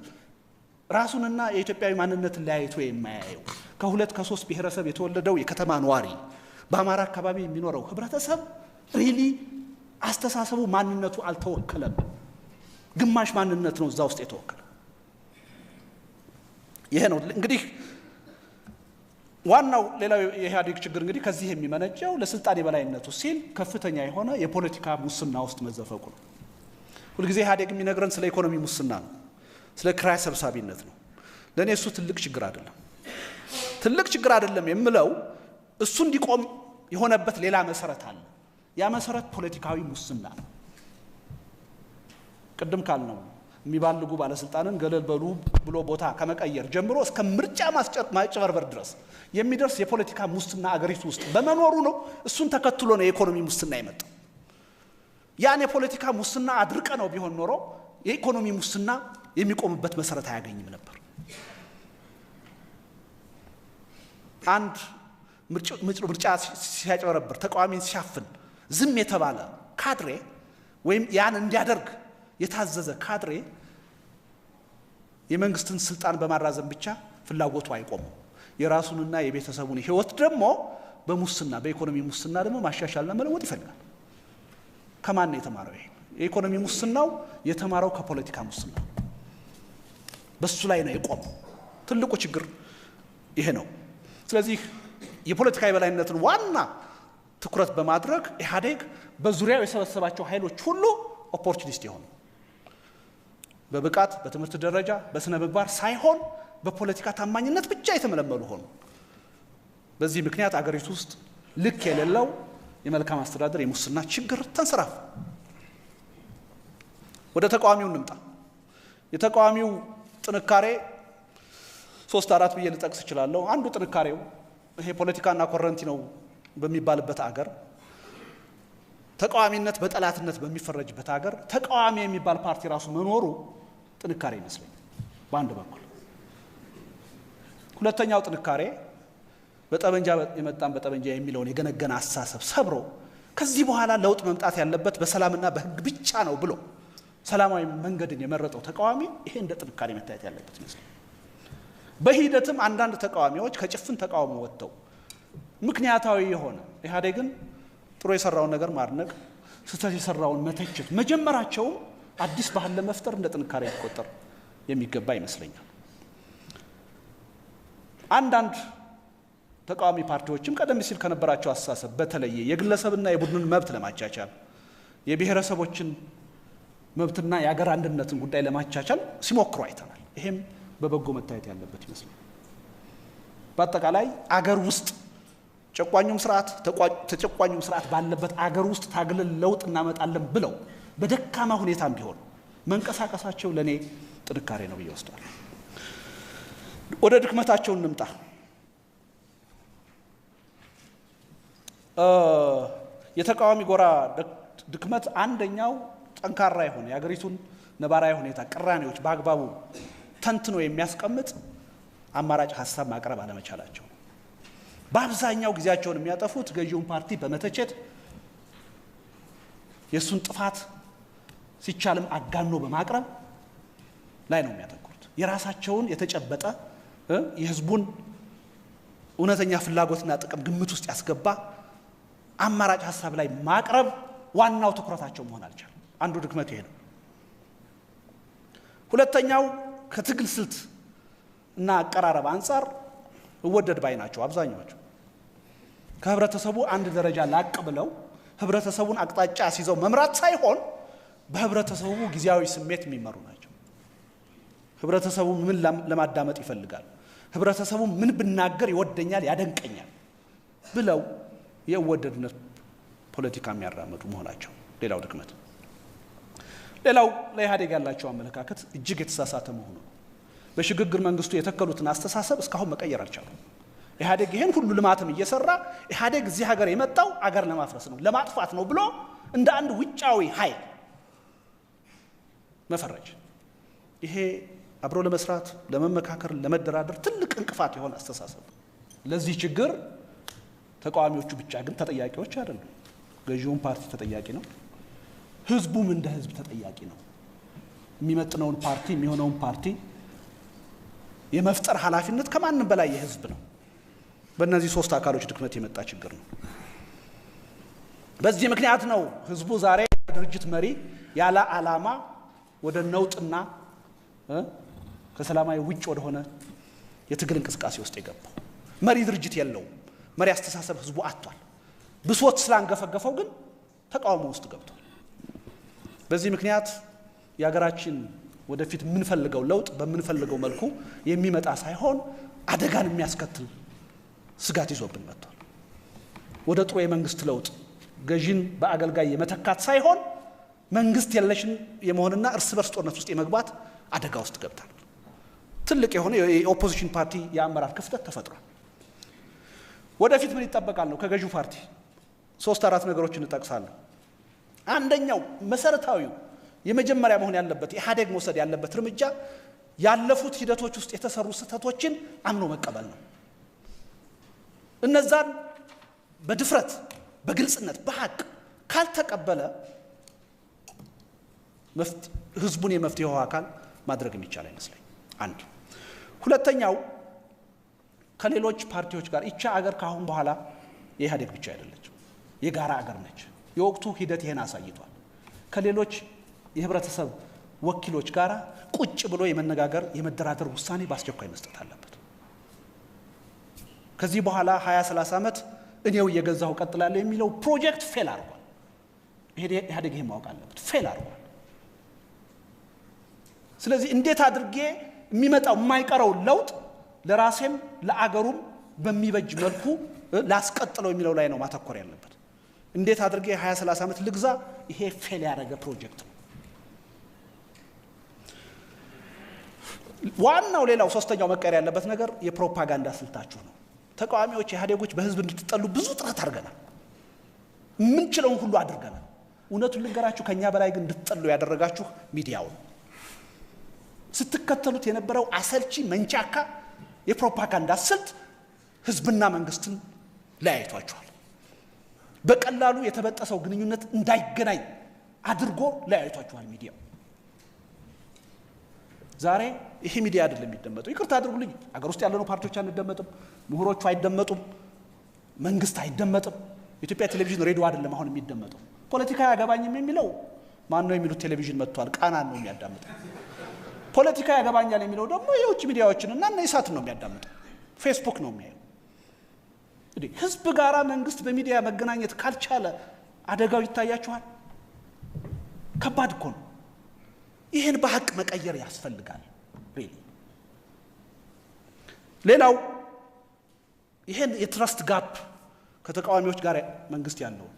ራሱንና የኢትዮጵያዊ ማንነትን ለያይቶ የማያየው ከሁለት ከሶስት ብሔረሰብ የተወለደው የከተማ ነዋሪ በአማራ አካባቢ የሚኖረው ህብረተሰብ really አስተሳሰቡ ማንነቱ አልተወከለም። ግማሽ ማንነት ነው እዛ ውስጥ የተወከለ። ይሄ ነው እንግዲህ ዋናው። ሌላው የኢህአዴግ ችግር እንግዲህ ከዚህ የሚመነጨው ለስልጣን የበላይነቱ ሲል ከፍተኛ የሆነ የፖለቲካ ሙስና ውስጥ መዘፈቁ ነው። ሁልጊዜ ኢህአዴግ የሚነግረን ስለ ኢኮኖሚ ሙስና ነው፣ ስለ ክራይ ሰብሳቢነት ነው። ለእኔ እሱ ትልቅ ችግር አይደለም። ትልቅ ችግር አይደለም የምለው እሱ እንዲቆም የሆነበት ሌላ መሰረት አለ። ያ መሰረት ፖለቲካዊ ሙስና ነው። ቅድም ካልነው የሚባልጉ ባለስልጣንን ገለል በሉ ብሎ ቦታ ከመቀየር ጀምሮ እስከ ምርጫ ማጭበርበር ድረስ የሚደርስ የፖለቲካ ሙስና አገሪቱ ውስጥ በመኖሩ ነው። እሱን ተከትሎ ነው የኢኮኖሚ ሙስና የመጣው። ያን የፖለቲካ ሙስና አድርቀ ነው ቢሆን ኖሮ የኢኮኖሚ ሙስና የሚቆምበት መሰረት አያገኝም ነበር። አንድ ምርጫ ሲያጭበረብር፣ ተቃዋሚን ሲያፍን ዝም የተባለ ካድሬ ወይም ያን እንዲያደርግ የታዘዘ ካድሬ የመንግስትን ስልጣን በማራዘም ብቻ ፍላጎቱ አይቆምም። የራሱንና የቤተሰቡን ህይወት ደግሞ በሙስና በኢኮኖሚ ሙስና ደግሞ ማሻሻልና መለወጥ ይፈልጋል። ከማን ነው የተማረው? ይሄ የኢኮኖሚ ሙስናው የተማረው ከፖለቲካ ሙስና፣ በሱ ላይ ነው የቆመው። ትልቁ ችግር ይሄ ነው። ስለዚህ የፖለቲካ የበላይነትን ዋና ትኩረት በማድረግ ኢህአዴግ በዙሪያው የሰበሰባቸው ኃይሎች ሁሉ opportunist የሆኑ፣ በብቃት፣ በትምህርት ደረጃ፣ በስነ ምግባር ሳይሆን በፖለቲካ ታማኝነት ብቻ የተመለመሉ ሆኑ። በዚህ ምክንያት አገሪቱ ውስጥ ልክ የሌለው የመልካም አስተዳደር የሙስና ችግር ተንሰራፋ። ወደ ተቃዋሚው እንምጣ። የተቃዋሚው ጥንካሬ ሶስት አራት ብዬ ልጠቅስ እችላለሁ። አንዱ ጥንካሬው ይሄ ፖለቲካና ኮረንቲ ነው በሚባልበት አገር፣ ተቃዋሚነት በጠላትነት በሚፈረጅበት አገር ተቃዋሚ የሚባል ፓርቲ ራሱ መኖሩ ጥንካሬ ይመስለኛል በአንድ በኩል። ሁለተኛው ጥንካሬ በጠመንጃ የመጣን በጠመንጃ የሚለውን የገነገነ አስተሳሰብ ሰብሮ ከዚህ በኋላ ለውጥ መምጣት ያለበት በሰላምና በህግ ብቻ ነው ብሎ ሰላማዊ መንገድን የመረጠው ተቃዋሚ፣ ይሄ እንደ ጥንካሬ መታየት ያለበት ይመስላል። በሂደትም አንዳንድ ተቃዋሚዎች ከጭፍን ተቃውሞ ወጥተው ምክንያታዊ የሆነ ኢህአዴግን ጥሩ የሰራውን ነገር ማድነቅ፣ ስህተት የሰራውን መተቸት መጀመራቸውም አዲስ ባህል ለመፍጠር እንደ ጥንካሬ ሊቆጠር የሚገባ ይመስለኛል። አንዳንድ ተቃዋሚ ፓርቲዎችም ቀደም ሲል ከነበራቸው አስተሳሰብ በተለየ የግለሰብና የቡድንን መብት ለማቻቻል፣ የብሔረሰቦችን መብትና የአገር አንድነትን ጉዳይ ለማቻቻል ሲሞክሩ አይተናል። ይሄም በበጎ መታየት ያለበት ይመስላል። በአጠቃላይ አገር ውስጥ ጨቋኙም ስርዓት ተጨቋኙም ስርዓት ባለበት አገር ውስጥ ታግለን ለውጥ እናመጣለን ብለው በደካማ ሁኔታም ቢሆን መንቀሳቀሳቸው ለእኔ ጥንካሬ ነው ብዬ ወስዳለሁ። ወደ ድክመታቸው እንምጣ። የተቃዋሚ ጎራ ድክመት አንደኛው ጠንካራ የሆነ የአገሪቱን ነባራዊ ሁኔታ ቅራኔዎች በአግባቡ ተንትኖ የሚያስቀምጥ አማራጭ ሀሳብ ማቅረብ አለመቻላቸው ነው። በአብዛኛው ጊዜያቸውን የሚያጠፉት ገዢውን ፓርቲ በመተቸት፣ የእሱን ጥፋት ሲቻልም አጋኖ በማቅረብ ላይ ነው የሚያተኩሩት። የራሳቸውን የተጨበጠ፣ የህዝቡን እውነተኛ ፍላጎትና ጥቅም ግምት ውስጥ ያስገባ አማራጭ ሀሳብ ላይ ማቅረብ ዋናው ትኩረታቸው መሆን አልቻለም። አንዱ ድክመት ይሄ ነው። ሁለተኛው ከትግል ስልት እና አቀራረብ አንጻር እወደድ ባይ ናቸው አብዛኛዎቹ። ከህብረተሰቡ አንድ ደረጃ ላቅ ብለው ህብረተሰቡን አቅጣጫ አስይዘው መምራት ሳይሆን በህብረተሰቡ ጊዜያዊ ስሜት የሚመሩ ናቸው። ህብረተሰቡ ምን ለማዳመጥ ይፈልጋል፣ ህብረተሰቡ ምን ብናገር ይወደኛል፣ ያደንቀኛል ብለው የእወደድነት ፖለቲካ የሚያራምዱ መሆናቸው ሌላው ድክመት። ሌላው ለኢህአዴግ ያላቸው አመለካከት እጅግ የተሳሳተ መሆኑ ነው። በሽግግር መንግስቱ የተከሉትን አስተሳሰብ እስካሁን መቀየር አልቻሉም። ኢህአዴግ ይህን ሁሉ ልማትም እየሰራ ኢህአዴግ እዚህ ሀገር የመጣው አገር ለማፍረስ ነው፣ ለማጥፋት ነው ብሎ እንደ አንድ ውጫዊ ኃይል መፈረጅ፣ ይሄ አብሮ ለመስራት፣ ለመመካከር፣ ለመደራደር ትልቅ እንቅፋት የሆነ አስተሳሰብ ነው። ለዚህ ችግር ተቃዋሚዎቹ ብቻ ግን ተጠያቂዎች አይደሉም። ገዢውን ፓርቲ ተጠያቂ ነው። ህዝቡም እንደ ህዝብ ተጠያቂ ነው። የሚመጥነውን ፓርቲ፣ የሚሆነውን ፓርቲ የመፍጠር ኃላፊነት ከማንም በላይ የህዝብ ነው። በእነዚህ ሶስት አካሎች ድክመት የመጣ ችግር ነው። በዚህ ምክንያት ነው ህዝቡ ዛሬ ድርጅት መሪ ያለ ዓላማ ወደ ነውጥና ከሰላማዊ ውጭ ወደሆነ የትግል እንቅስቃሴ ውስጥ የገባው። መሪ ድርጅት የለውም። መሪ አስተሳሰብ ህዝቡ አጥቷል። ብሶት ስላንገፈገፈው ግን ተቃውሞ ውስጥ ገብቷል። በዚህ ምክንያት የሀገራችን ወደፊት የምንፈልገው ለውጥ በምንፈልገው መልኩ የሚመጣ ሳይሆን አደጋን የሚያስከትል ስጋት ይዞብን መጥቷል። ወደ ጥሩ የመንግስት ለውጥ ገዢን በአገልጋይ የመተካት ሳይሆን መንግስት የለሽን የመሆንና እርስ በርስ ጦርነት ውስጥ የመግባት አደጋ ውስጥ ገብታል። ትልቅ የሆነ የ opposition ፓርቲ የአመራር ክፍተት ተፈጥሯል። ወደፊት ምን ይጠበቃል ነው ከገዢው ፓርቲ? ሶስት አራት ነገሮች እንጠቅሳለሁ። አንደኛው መሰረታዊው የመጀመሪያ መሆን ያለበት ኢህአዴግ መውሰድ ያለበት እርምጃ ያለፉት ሂደቶች ውስጥ የተሰሩ ስህተቶችን አምኖ መቀበል ነው። እነዛን በድፍረት፣ በግልጽነት፣ በሀቅ ካልተቀበለ ህዝቡን የመፍትሄው አካል ማድረግ የሚቻል አይመስለኝ። አንድ። ሁለተኛው ከሌሎች ፓርቲዎች ጋር፣ ይቻ አገር ከአሁን በኋላ የኢህአዴግ ብቻ አይደለችም፣ የጋራ አገር ነች። የወቅቱ ሂደት ይሄን አሳይቷል። ከሌሎች የህብረተሰብ ወኪሎች ጋር ቁጭ ብሎ የመነጋገር፣ የመደራደር ውሳኔ በአስቸኳይ መስጠት አለበት። ከዚህ በኋላ 20 30 ዓመት እኔው እየገዛሁ እቀጥላለሁ የሚለው ፕሮጀክት fail አድርጓል። ኢህአዴግ ይሄን ማወቅ አለበት። Fail አድርጓል። ስለዚህ እንዴት አድርጌ የሚመጣው የማይቀረው ለውጥ ለራሴም ለአገሩም በሚበጅ መልኩ ላስቀጥለው የሚለው ላይ ነው ማተኮር ያለበት። እንዴት አድርጌ 20 30 ዓመት ልግዛ፣ ይሄ fail ያደረገ ፕሮጀክት ነው። ዋናው ሌላው ሶስተኛው መቀየር ያለበት ነገር የፕሮፓጋንዳ ስልታችሁ ነው። ተቃዋሚዎች ኢህአዴጎች በህዝብ እንድትጠሉ ብዙ ጥረት አድርገናል። የምንችለውን ሁሉ አድርገናል። እውነቱን ልንገራችሁ፣ ከኛ በላይ ግን እንድትጠሉ ያደረጋችሁ ሚዲያው ነው። ስትከተሉት የነበረው አሰልቺ መንቻካ የፕሮፓጋንዳ ስልት ህዝብና መንግስትን ለያይቷችኋል። በቀላሉ የተበጠሰው ግንኙነት እንዳይገናኝ አድርጎ ለያይቷችኋል ሚዲያው። ዛሬ ይሄ ሚዲያ አይደለም የሚደመጠው። ይቅርታ አድርጉልኝ፣ አገር ውስጥ ያለነው ፓርቲዎች አንደመጥም፣ ምሁሮቹ አይደመጡም፣ መንግስት አይደመጥም። የኢትዮጵያ ቴሌቪዥን፣ ሬዲዮ አይደለም አሁን የሚደመጠው። ፖለቲካ አያገባኝም የሚለው ማን ነው የሚሉት ቴሌቪዥን መጥቷል፣ ቃናን ነው የሚያዳምጠው። ፖለቲካ ያገባኛል የሚለው ደግሞ የውጭ ሚዲያዎችን እና እነ ኢሳትን ነው የሚያዳምጠው፣ ፌስቡክ ነው የሚያየው። እንዴ ህዝብ ጋራ መንግስት በሚዲያ መገናኘት ካልቻለ አደጋው ይታያችኋል። ከባድ እኮ ነው። ይህን በሀቅ መቀየር ያስፈልጋል። Really ሌላው ይሄን የ trust gap ከተቃዋሚዎች ጋር መንግስት ያለው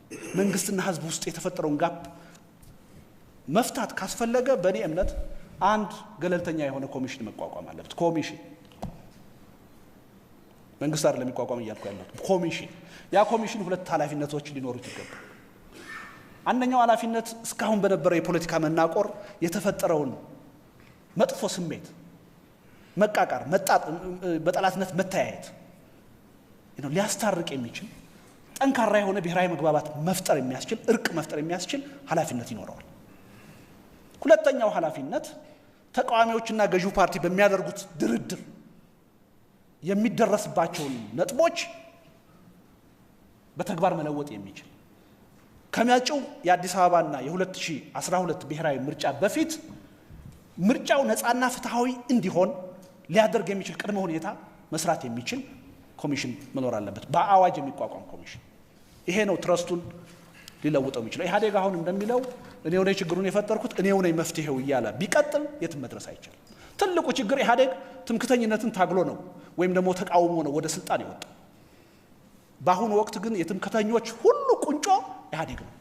መንግስትና ህዝብ ውስጥ የተፈጠረውን gap መፍታት ካስፈለገ በእኔ እምነት አንድ ገለልተኛ የሆነ ኮሚሽን መቋቋም አለበት። ኮሚሽን መንግስት አይደለም የሚቋቋም እያልኩ ያለሁት ኮሚሽን። ያ ኮሚሽን ሁለት ኃላፊነቶች ሊኖሩት ይገባል። አንደኛው ኃላፊነት እስካሁን በነበረው የፖለቲካ መናቆር የተፈጠረውን መጥፎ ስሜት መቃቃር፣ በጠላትነት መተያየት ሊያስታርቅ የሚችል ጠንካራ የሆነ ብሔራዊ መግባባት መፍጠር የሚያስችል እርቅ መፍጠር የሚያስችል ኃላፊነት ይኖረዋል። ሁለተኛው ኃላፊነት ተቃዋሚዎችና ገዢው ፓርቲ በሚያደርጉት ድርድር የሚደረስባቸውን ነጥቦች በተግባር መለወጥ የሚችል ከመጪው የአዲስ አበባና የ2012 ብሔራዊ ምርጫ በፊት ምርጫው ነፃና ፍትሐዊ እንዲሆን ሊያደርግ የሚችል ቅድመ ሁኔታ መስራት የሚችል ኮሚሽን መኖር አለበት። በአዋጅ የሚቋቋም ኮሚሽን። ይሄ ነው trust ኡን ሊለውጠው የሚችለው። ኢህአዴግ አሁን እንደሚለው እኔው ነኝ ችግሩን የፈጠርኩት እኔው ነኝ መፍትሄው እያለ ቢቀጥል የትም መድረስ አይቻልም። ትልቁ ችግር ኢህአዴግ ትምክተኝነትን ታግሎ ነው ወይም ደግሞ ተቃውሞ ነው ወደ ስልጣን የወጣው። በአሁኑ ወቅት ግን የትምክተኞች ሁሉ ቁንጮ ኢህአዴግ ነው።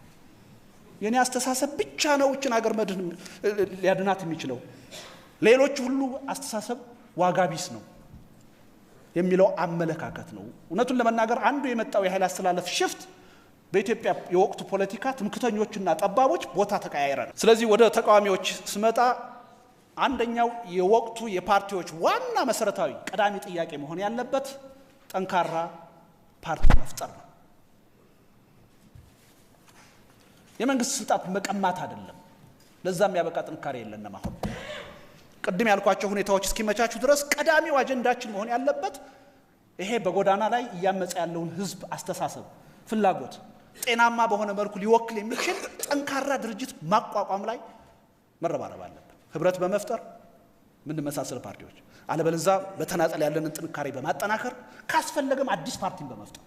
የኔ አስተሳሰብ ብቻ ነው እችን ሀገር መድን ሊያድናት የሚችለው፣ ሌሎች ሁሉ አስተሳሰብ ዋጋ ቢስ ነው የሚለው አመለካከት ነው። እውነቱን ለመናገር አንዱ የመጣው የኃይል አስተላለፍ shift በኢትዮጵያ የወቅቱ ፖለቲካ ትምክተኞችና ጠባቦች ቦታ ተቀያየረ ነው። ስለዚህ ወደ ተቃዋሚዎች ስመጣ አንደኛው የወቅቱ የፓርቲዎች ዋና መሰረታዊ ቀዳሚ ጥያቄ መሆን ያለበት ጠንካራ ፓርቲ መፍጠር ነው። የመንግስት ስልጣን መቀማት አይደለም። ለዛም ያበቃ ጥንካሬ የለንም። አሁን ቅድም ያልኳቸው ሁኔታዎች እስኪመቻቹ ድረስ ቀዳሚው አጀንዳችን መሆን ያለበት ይሄ በጎዳና ላይ እያመፀ ያለውን ህዝብ አስተሳሰብ፣ ፍላጎት ጤናማ በሆነ መልኩ ሊወክል የሚችል ጠንካራ ድርጅት ማቋቋም ላይ መረባረብ አለብን። ህብረት በመፍጠር ምንመሳሰል ፓርቲዎች፣ አለበለዛ በተናጠል ያለንን ጥንካሬ በማጠናከር ካስፈለገም አዲስ ፓርቲን በመፍጠር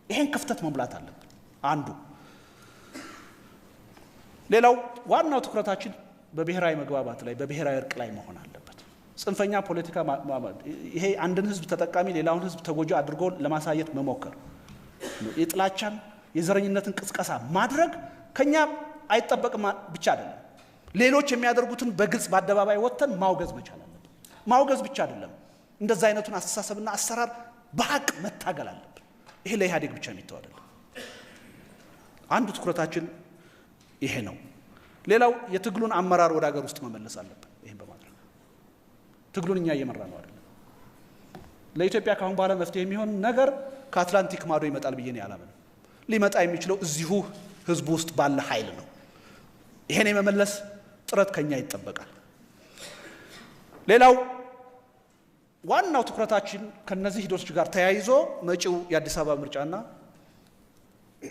ይሄን ክፍተት መሙላት አለብን። አንዱ ሌላው ዋናው ትኩረታችን በብሔራዊ መግባባት ላይ በብሔራዊ እርቅ ላይ መሆን አለበት። ጽንፈኛ ፖለቲካ ይሄ አንድን ህዝብ ተጠቃሚ ሌላውን ህዝብ ተጎጂ አድርጎ ለማሳየት መሞከር፣ የጥላቻን የዘረኝነትን ቅስቀሳ ማድረግ ከኛ አይጠበቅም ብቻ አይደለም፣ ሌሎች የሚያደርጉትን በግልጽ በአደባባይ ወጥተን ማውገዝ መቻል አለብን። ማውገዝ ብቻ አይደለም፣ እንደዛ አይነቱን አስተሳሰብና አሰራር በሀቅ መታገል አለብን። ይሄ ለኢህአዴግ ብቻ የሚተው አይደለም። አንዱ ትኩረታችን ይሄ ነው። ሌላው የትግሉን አመራር ወደ ሀገር ውስጥ መመለስ አለብን። ይሄን በማድረግ ትግሉን እኛ እየመራ ነው አይደለም። ለኢትዮጵያ ካሁን በኋላ መፍትሄ የሚሆን ነገር ከአትላንቲክ ማዶ ይመጣል ብዬ ነው ያላምንም። ሊመጣ የሚችለው እዚሁ ህዝቡ ውስጥ ባለ ኃይል ነው። ይሄን የመመለስ ጥረት ከኛ ይጠበቃል። ሌላው ዋናው ትኩረታችን ከነዚህ ሂደቶች ጋር ተያይዞ መጪው የአዲስ አበባ ምርጫና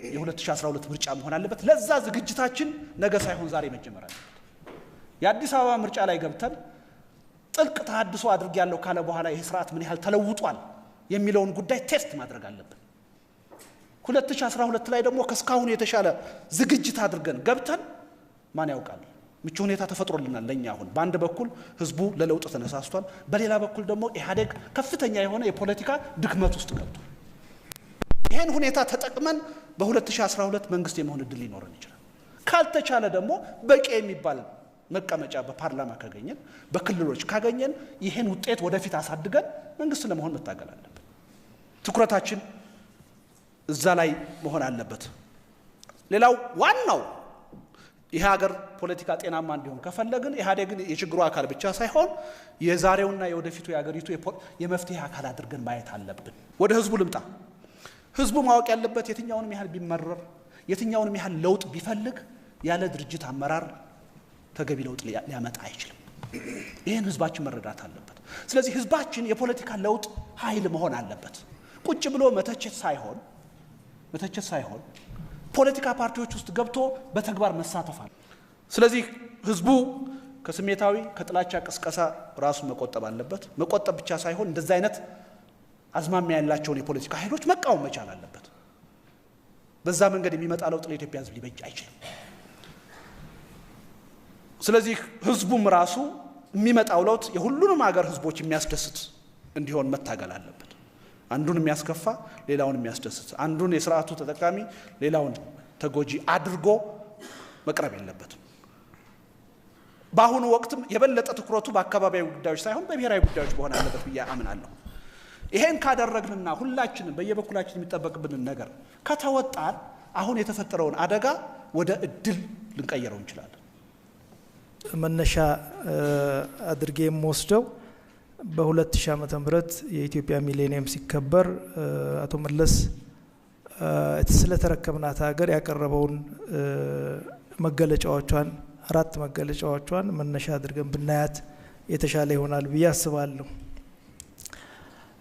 የ2012 ምርጫ መሆን አለበት። ለዛ ዝግጅታችን ነገ ሳይሆን ዛሬ መጀመር አለበት። የአዲስ አበባ ምርጫ ላይ ገብተን ጥልቅ ተሃድሶ አድርጌያለሁ ካለ በኋላ ይህ ስርዓት ምን ያህል ተለውጧል የሚለውን ጉዳይ test ማድረግ አለብን። 2012 ላይ ደግሞ ከእስካሁኑ የተሻለ ዝግጅት አድርገን ገብተን ማን ያውቃል ምቹ ሁኔታ ተፈጥሮልናል ለኛ። አሁን በአንድ በኩል ህዝቡ ለለውጥ ተነሳስቷል፣ በሌላ በኩል ደግሞ ኢህአዴግ ከፍተኛ የሆነ የፖለቲካ ድክመት ውስጥ ገብቷል። ይህን ሁኔታ ተጠቅመን በ2012 መንግስት የመሆን እድል ሊኖረን ይችላል። ካልተቻለ ደግሞ በቂ የሚባል መቀመጫ በፓርላማ ካገኘን፣ በክልሎች ካገኘን ይህን ውጤት ወደፊት አሳድገን መንግስት ለመሆን መታገል አለብን። ትኩረታችን እዛ ላይ መሆን አለበት። ሌላው ዋናው ይህ ሀገር ፖለቲካ ጤናማ እንዲሆን ከፈለግን ኢህአዴግን የችግሩ አካል ብቻ ሳይሆን የዛሬውና የወደፊቱ የሀገሪቱ የመፍትሄ አካል አድርገን ማየት አለብን። ወደ ህዝቡ ልምጣ። ህዝቡ ማወቅ ያለበት የትኛውንም ያህል ቢመረር፣ የትኛውንም ያህል ለውጥ ቢፈልግ ያለ ድርጅት አመራር ተገቢ ለውጥ ሊያመጣ አይችልም። ይህን ህዝባችን መረዳት አለበት። ስለዚህ ህዝባችን የፖለቲካ ለውጥ ኃይል መሆን አለበት። ቁጭ ብሎ መተቸት ሳይሆን ፖለቲካ ፓርቲዎች ውስጥ ገብቶ በተግባር መሳተፍ አለ። ስለዚህ ህዝቡ ከስሜታዊ ከጥላቻ ቅስቀሳ ራሱን መቆጠብ አለበት። መቆጠብ ብቻ ሳይሆን እንደዛ አይነት አዝማሚያ ያላቸውን የፖለቲካ ኃይሎች መቃወም መቻል አለበት። በዛ መንገድ የሚመጣ ለውጥ ለኢትዮጵያ ሕዝብ ሊበጅ አይችልም። ስለዚህ ህዝቡም ራሱ የሚመጣው ለውጥ የሁሉንም ሀገር ህዝቦች የሚያስደስት እንዲሆን መታገል አለበት። አንዱን የሚያስከፋ ሌላውን የሚያስደስት፣ አንዱን የስርዓቱ ተጠቃሚ ሌላውን ተጎጂ አድርጎ መቅረብ የለበትም። በአሁኑ ወቅትም የበለጠ ትኩረቱ በአካባቢያዊ ጉዳዮች ሳይሆን በብሔራዊ ጉዳዮች መሆን አለበት ብዬ አምናለሁ። ይሄን ካደረግንና ሁላችንም በየበኩላችን የሚጠበቅብንን ነገር ከተወጣን አሁን የተፈጠረውን አደጋ ወደ እድል ልንቀይረው እንችላለን። መነሻ አድርጌ የምወስደው በ2000 ዓመተ ምህረት የኢትዮጵያ ሚሌኒየም ሲከበር አቶ መለስ ስለተረከብናት ሀገር ያቀረበውን መገለጫዎቿን፣ አራት መገለጫዎቿን መነሻ አድርገን ብናያት የተሻለ ይሆናል ብዬ አስባለሁ።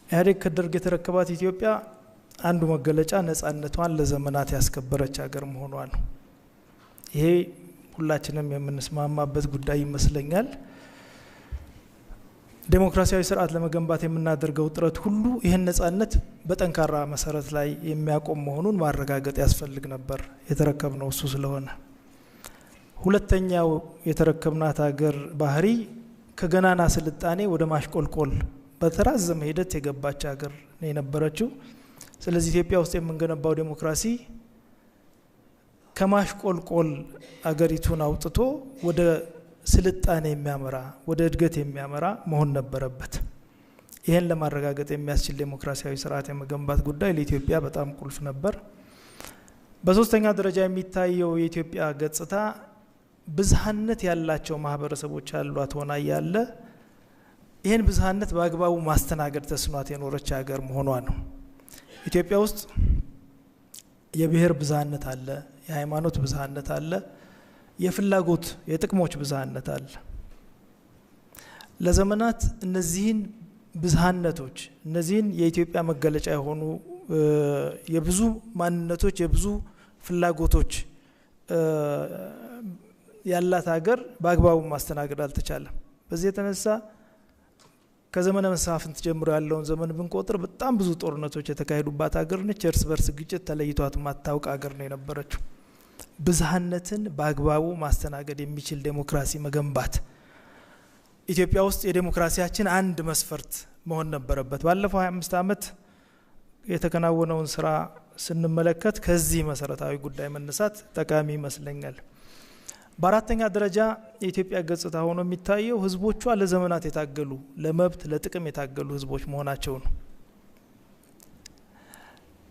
ኢህአዴግ ከደርግ የተረከባት ኢትዮጵያ አንዱ መገለጫ ነጻነቷን ለዘመናት ያስከበረች ሀገር መሆኗ ነው። ይሄ ሁላችንም የምንስማማበት ጉዳይ ይመስለኛል። ዴሞክራሲያዊ ስርዓት ለመገንባት የምናደርገው ጥረት ሁሉ ይህን ነጻነት በጠንካራ መሰረት ላይ የሚያቆም መሆኑን ማረጋገጥ ያስፈልግ ነበር። የተረከብነው እሱ ስለሆነ። ሁለተኛው የተረከብናት ሀገር ባህሪ ከገናና ስልጣኔ ወደ ማሽቆልቆል በተራዘመ ሂደት የገባች ሀገር ነው የነበረችው። ስለዚህ ኢትዮጵያ ውስጥ የምንገነባው ዴሞክራሲ ከማሽቆልቆል አገሪቱን አውጥቶ ወደ ስልጣኔ የሚያመራ፣ ወደ እድገት የሚያመራ መሆን ነበረበት። ይህን ለማረጋገጥ የሚያስችል ዴሞክራሲያዊ ስርዓት የመገንባት ጉዳይ ለኢትዮጵያ በጣም ቁልፍ ነበር። በሶስተኛ ደረጃ የሚታየው የኢትዮጵያ ገጽታ ብዝሃነት ያላቸው ማህበረሰቦች ያሏት ሆና እያለ ይህን ብዝሃነት በአግባቡ ማስተናገድ ተስኗት የኖረች ሀገር መሆኗ ነው። ኢትዮጵያ ውስጥ የብሔር ብዝሃነት አለ፣ የሃይማኖት ብዝሃነት አለ፣ የፍላጎት የጥቅሞች ብዝሃነት አለ። ለዘመናት እነዚህን ብዝሃነቶች፣ እነዚህን የኢትዮጵያ መገለጫ የሆኑ የብዙ ማንነቶች፣ የብዙ ፍላጎቶች ያላት ሀገር በአግባቡ ማስተናገድ አልተቻለም። በዚህ የተነሳ ከዘመነ መሳፍንት ጀምሮ ያለውን ዘመን ብንቆጥር በጣም ብዙ ጦርነቶች የተካሄዱባት ሀገር ነች። የእርስ በርስ ግጭት ተለይቷት ማታውቅ ሀገር ነው የነበረችው። ብዝሃነትን በአግባቡ ማስተናገድ የሚችል ዴሞክራሲ መገንባት ኢትዮጵያ ውስጥ የዴሞክራሲያችን አንድ መስፈርት መሆን ነበረበት። ባለፈው 25 ዓመት የተከናወነውን ስራ ስንመለከት ከዚህ መሰረታዊ ጉዳይ መነሳት ጠቃሚ ይመስለኛል። በአራተኛ ደረጃ የኢትዮጵያ ገጽታ ሆኖ የሚታየው ህዝቦቿ ለዘመናት የታገሉ፣ ለመብት ለጥቅም የታገሉ ህዝቦች መሆናቸው ነው።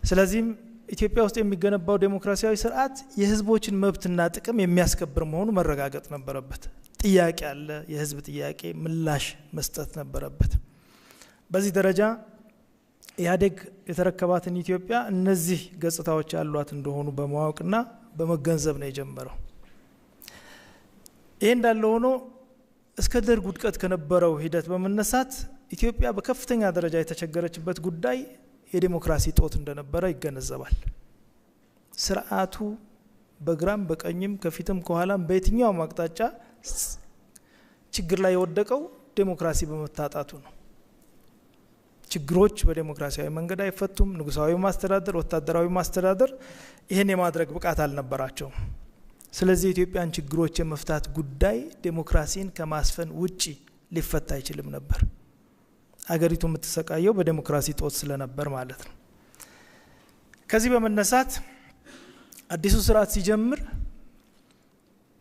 ስለዚህም ኢትዮጵያ ውስጥ የሚገነባው ዴሞክራሲያዊ ስርዓት የህዝቦችን መብትና ጥቅም የሚያስከብር መሆኑ መረጋገጥ ነበረበት። ጥያቄ አለ፣ የህዝብ ጥያቄ ምላሽ መስጠት ነበረበት። በዚህ ደረጃ ኢህአዴግ የተረከባትን ኢትዮጵያ እነዚህ ገጽታዎች ያሏት እንደሆኑ በማወቅና በመገንዘብ ነው የጀመረው። ይህ እንዳለ ሆኖ እስከ ደርግ ውድቀት ከነበረው ሂደት በመነሳት ኢትዮጵያ በከፍተኛ ደረጃ የተቸገረችበት ጉዳይ የዴሞክራሲ ጦት እንደነበረ ይገነዘባል። ስርዓቱ በግራም በቀኝም ከፊትም ከኋላም በየትኛውም አቅጣጫ ችግር ላይ የወደቀው ዴሞክራሲ በመታጣቱ ነው። ችግሮች በዴሞክራሲያዊ መንገድ አይፈቱም። ንጉሳዊ ማስተዳደር፣ ወታደራዊ ማስተዳደር ይህን የማድረግ ብቃት አልነበራቸውም። ስለዚህ የኢትዮጵያን ችግሮች የመፍታት ጉዳይ ዴሞክራሲን ከማስፈን ውጪ ሊፈታ አይችልም ነበር። አገሪቱ የምትሰቃየው በዴሞክራሲ ጦት ስለነበር ማለት ነው። ከዚህ በመነሳት አዲሱ ስርዓት ሲጀምር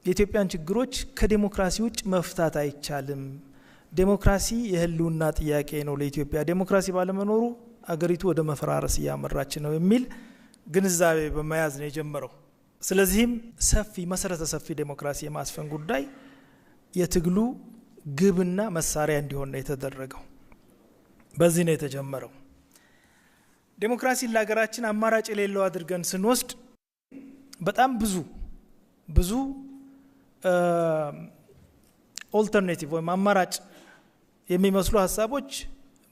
የኢትዮጵያን ችግሮች ከዴሞክራሲ ውጭ መፍታት አይቻልም። ዴሞክራሲ የህልውና ጥያቄ ነው ለኢትዮጵያ። ዴሞክራሲ ባለመኖሩ አገሪቱ ወደ መፈራረስ እያመራች ነው የሚል ግንዛቤ በመያዝ ነው የጀመረው። ስለዚህም ሰፊ መሰረተ ሰፊ ዴሞክራሲ የማስፈን ጉዳይ የትግሉ ግብና መሳሪያ እንዲሆን ነው የተደረገው። በዚህ ነው የተጀመረው። ዴሞክራሲን ለሀገራችን አማራጭ የሌለው አድርገን ስንወስድ በጣም ብዙ ብዙ alternative ወይም አማራጭ የሚመስሉ ሀሳቦች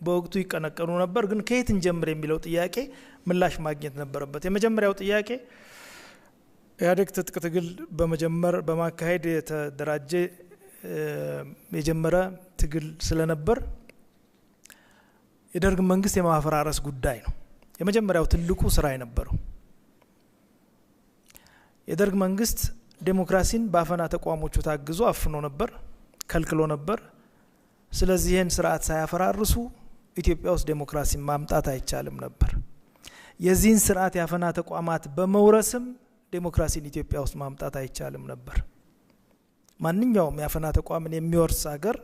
በወቅቱ ይቀነቀኑ ነበር። ግን ከየት እንጀምር የሚለው ጥያቄ ምላሽ ማግኘት ነበረበት። የመጀመሪያው ጥያቄ ኢህአዴግ ትጥቅ ትግል በመጀመር በማካሄድ የተደራጀ የጀመረ ትግል ስለነበር የደርግ መንግስት የማፈራረስ ጉዳይ ነው የመጀመሪያው ትልቁ ስራ የነበረው። የደርግ መንግስት ዴሞክራሲን በአፈና ተቋሞቹ ታግዞ አፍኖ ነበር፣ ከልክሎ ነበር። ስለዚህ ይህን ስርዓት ሳያፈራርሱ ኢትዮጵያ ውስጥ ዴሞክራሲን ማምጣት አይቻልም ነበር። የዚህን ስርዓት የአፈና ተቋማት በመውረስም ዴሞክራሲን ኢትዮጵያ ውስጥ ማምጣት አይቻልም ነበር። ማንኛውም የአፈና ተቋምን የሚወርስ ሀገር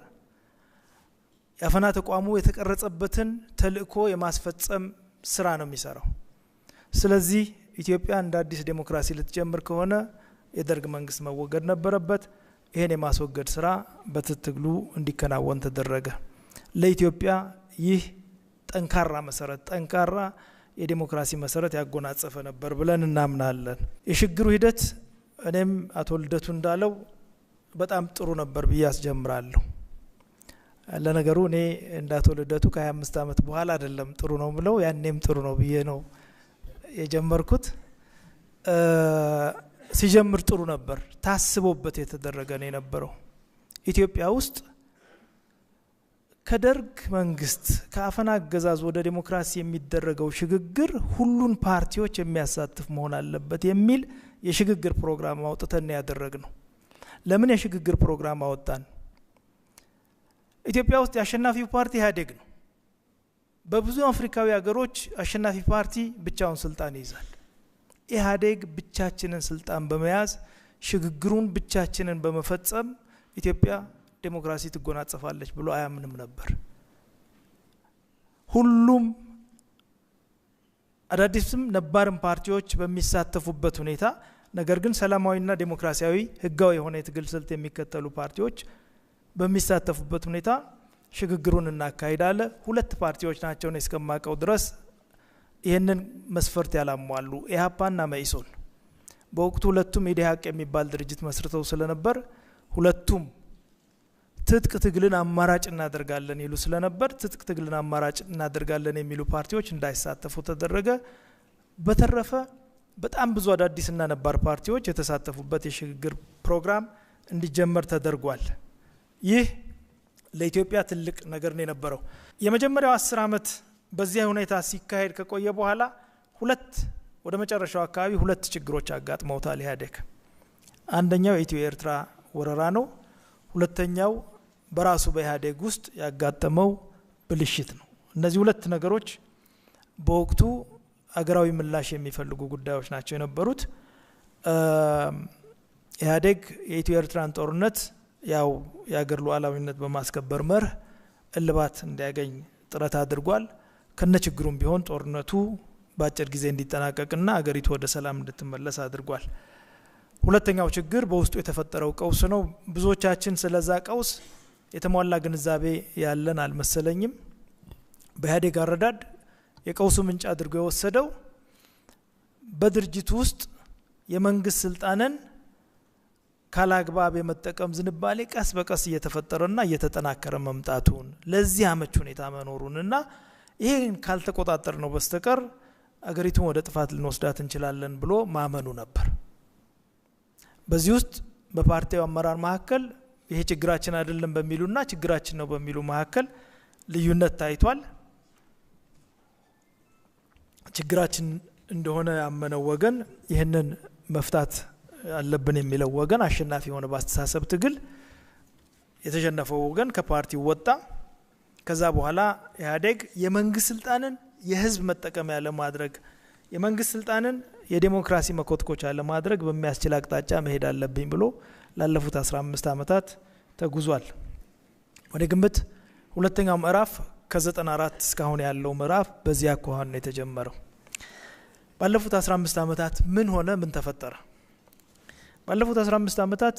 የአፈና ተቋሙ የተቀረጸበትን ተልእኮ የማስፈጸም ስራ ነው የሚሰራው። ስለዚህ ኢትዮጵያ እንደ አዲስ ዴሞክራሲ ልትጀምር ከሆነ የደርግ መንግስት መወገድ ነበረበት። ይህን የማስወገድ ስራ በትግሉ እንዲከናወን ተደረገ። ለኢትዮጵያ ይህ ጠንካራ መሰረት፣ ጠንካራ የዴሞክራሲ መሰረት ያጎናጸፈ ነበር ብለን እናምናለን። የሽግግሩ ሂደት እኔም አቶ ልደቱ እንዳለው በጣም ጥሩ ነበር ብዬ አስጀምራለሁ። ለነገሩ እኔ እንደ አቶ ልደቱ ከ25 ዓመት በኋላ አይደለም ጥሩ ነው ብለው፣ ያኔም ጥሩ ነው ብዬ ነው የጀመርኩት። ሲጀምር ጥሩ ነበር፣ ታስቦበት የተደረገ ነው የነበረው። ኢትዮጵያ ውስጥ ከደርግ መንግስት ከአፈና አገዛዝ ወደ ዴሞክራሲ የሚደረገው ሽግግር ሁሉን ፓርቲዎች የሚያሳትፍ መሆን አለበት የሚል የሽግግር ፕሮግራም አውጥተን ያደረግነው። ለምን የሽግግር ፕሮግራም አወጣን? ኢትዮጵያ ውስጥ የአሸናፊው ፓርቲ ኢህአዴግ ነው። በብዙ አፍሪካዊ ሀገሮች አሸናፊ ፓርቲ ብቻውን ስልጣን ይይዛል። ኢህአዴግ ብቻችንን ስልጣን በመያዝ፣ ሽግግሩን ብቻችንን በመፈጸም ኢትዮጵያ ዴሞክራሲ ትጎናጸፋለች ብሎ አያምንም ነበር። ሁሉም አዳዲስም ነባርም ፓርቲዎች በሚሳተፉበት ሁኔታ፣ ነገር ግን ሰላማዊና ዴሞክራሲያዊ ህጋዊ የሆነ የትግል ስልት የሚከተሉ ፓርቲዎች በሚሳተፉበት ሁኔታ ሽግግሩን እናካሂዳለን። ሁለት ፓርቲዎች ናቸው እኔ እስከማውቀው ድረስ ይህንን መስፈርት ያላሟሉ፣ ኢህአፓና መኢሶን። በወቅቱ ሁለቱም ኢዴሀቅ የሚባል ድርጅት መስርተው ስለነበር፣ ሁለቱም ትጥቅ ትግልን አማራጭ እናደርጋለን ይሉ ስለነበር፣ ትጥቅ ትግልን አማራጭ እናደርጋለን የሚሉ ፓርቲዎች እንዳይሳተፉ ተደረገ። በተረፈ በጣም ብዙ አዳዲስና ነባር ፓርቲዎች የተሳተፉበት የሽግግር ፕሮግራም እንዲጀመር ተደርጓል። ይህ ለኢትዮጵያ ትልቅ ነገር ነው የነበረው። የመጀመሪያው 10 ዓመት በዚያ ሁኔታ ሲካሄድ ከቆየ በኋላ ሁለት ወደ መጨረሻው አካባቢ ሁለት ችግሮች አጋጥመውታል ኢህአዴግ። አንደኛው የኢትዮ ኤርትራ ወረራ ነው። ሁለተኛው በራሱ በኢህአዴግ ውስጥ ያጋጠመው ብልሽት ነው። እነዚህ ሁለት ነገሮች በወቅቱ አገራዊ ምላሽ የሚፈልጉ ጉዳዮች ናቸው የነበሩት። ኢህአዴግ የኢትዮ ኤርትራን ጦርነት ያው የአገር ሉዓላዊነት በማስከበር መርህ እልባት እንዲያገኝ ጥረት አድርጓል። ከነ ችግሩም ቢሆን ጦርነቱ በአጭር ጊዜ እንዲጠናቀቅና አገሪቱ ወደ ሰላም እንድትመለስ አድርጓል። ሁለተኛው ችግር በውስጡ የተፈጠረው ቀውስ ነው። ብዙዎቻችን ስለዛ ቀውስ የተሟላ ግንዛቤ ያለን አልመሰለኝም። በኢህአዴግ አረዳድ የቀውሱ ምንጭ አድርጎ የወሰደው በድርጅቱ ውስጥ የመንግስት ስልጣንን ካላግባብ የመጠቀም ዝንባሌ ቀስ በቀስ እየተፈጠረና እየተጠናከረ መምጣቱን፣ ለዚህ አመች ሁኔታ መኖሩንና ይህን ካልተቆጣጠር ነው በስተቀር አገሪቱን ወደ ጥፋት ልንወስዳት እንችላለን ብሎ ማመኑ ነበር። በዚህ ውስጥ በፓርቲው አመራር መካከል ይሄ ችግራችን አይደለም በሚሉና ችግራችን ነው በሚሉ መካከል ልዩነት ታይቷል። ችግራችን እንደሆነ ያመነው ወገን፣ ይህንን መፍታት አለብን የሚለው ወገን አሸናፊ የሆነ በአስተሳሰብ ትግል፣ የተሸነፈው ወገን ከፓርቲው ወጣ። ከዛ በኋላ ኢህአዴግ የመንግስት ስልጣንን የህዝብ መጠቀሚያ ለማድረግ፣ የመንግስት ስልጣንን የዴሞክራሲ መኮትኮቻ ለማድረግ በሚያስችል አቅጣጫ መሄድ አለብኝ ብሎ ላለፉት 15 ዓመታት ተጉዟል። ወደ ግምት ሁለተኛው ምዕራፍ ከ94 እስካሁን ያለው ምዕራፍ በዚህ አኳኋን ነው የተጀመረው። ባለፉት 15 ዓመታት ምን ሆነ? ምን ተፈጠረ? ባለፉት 15 ዓመታት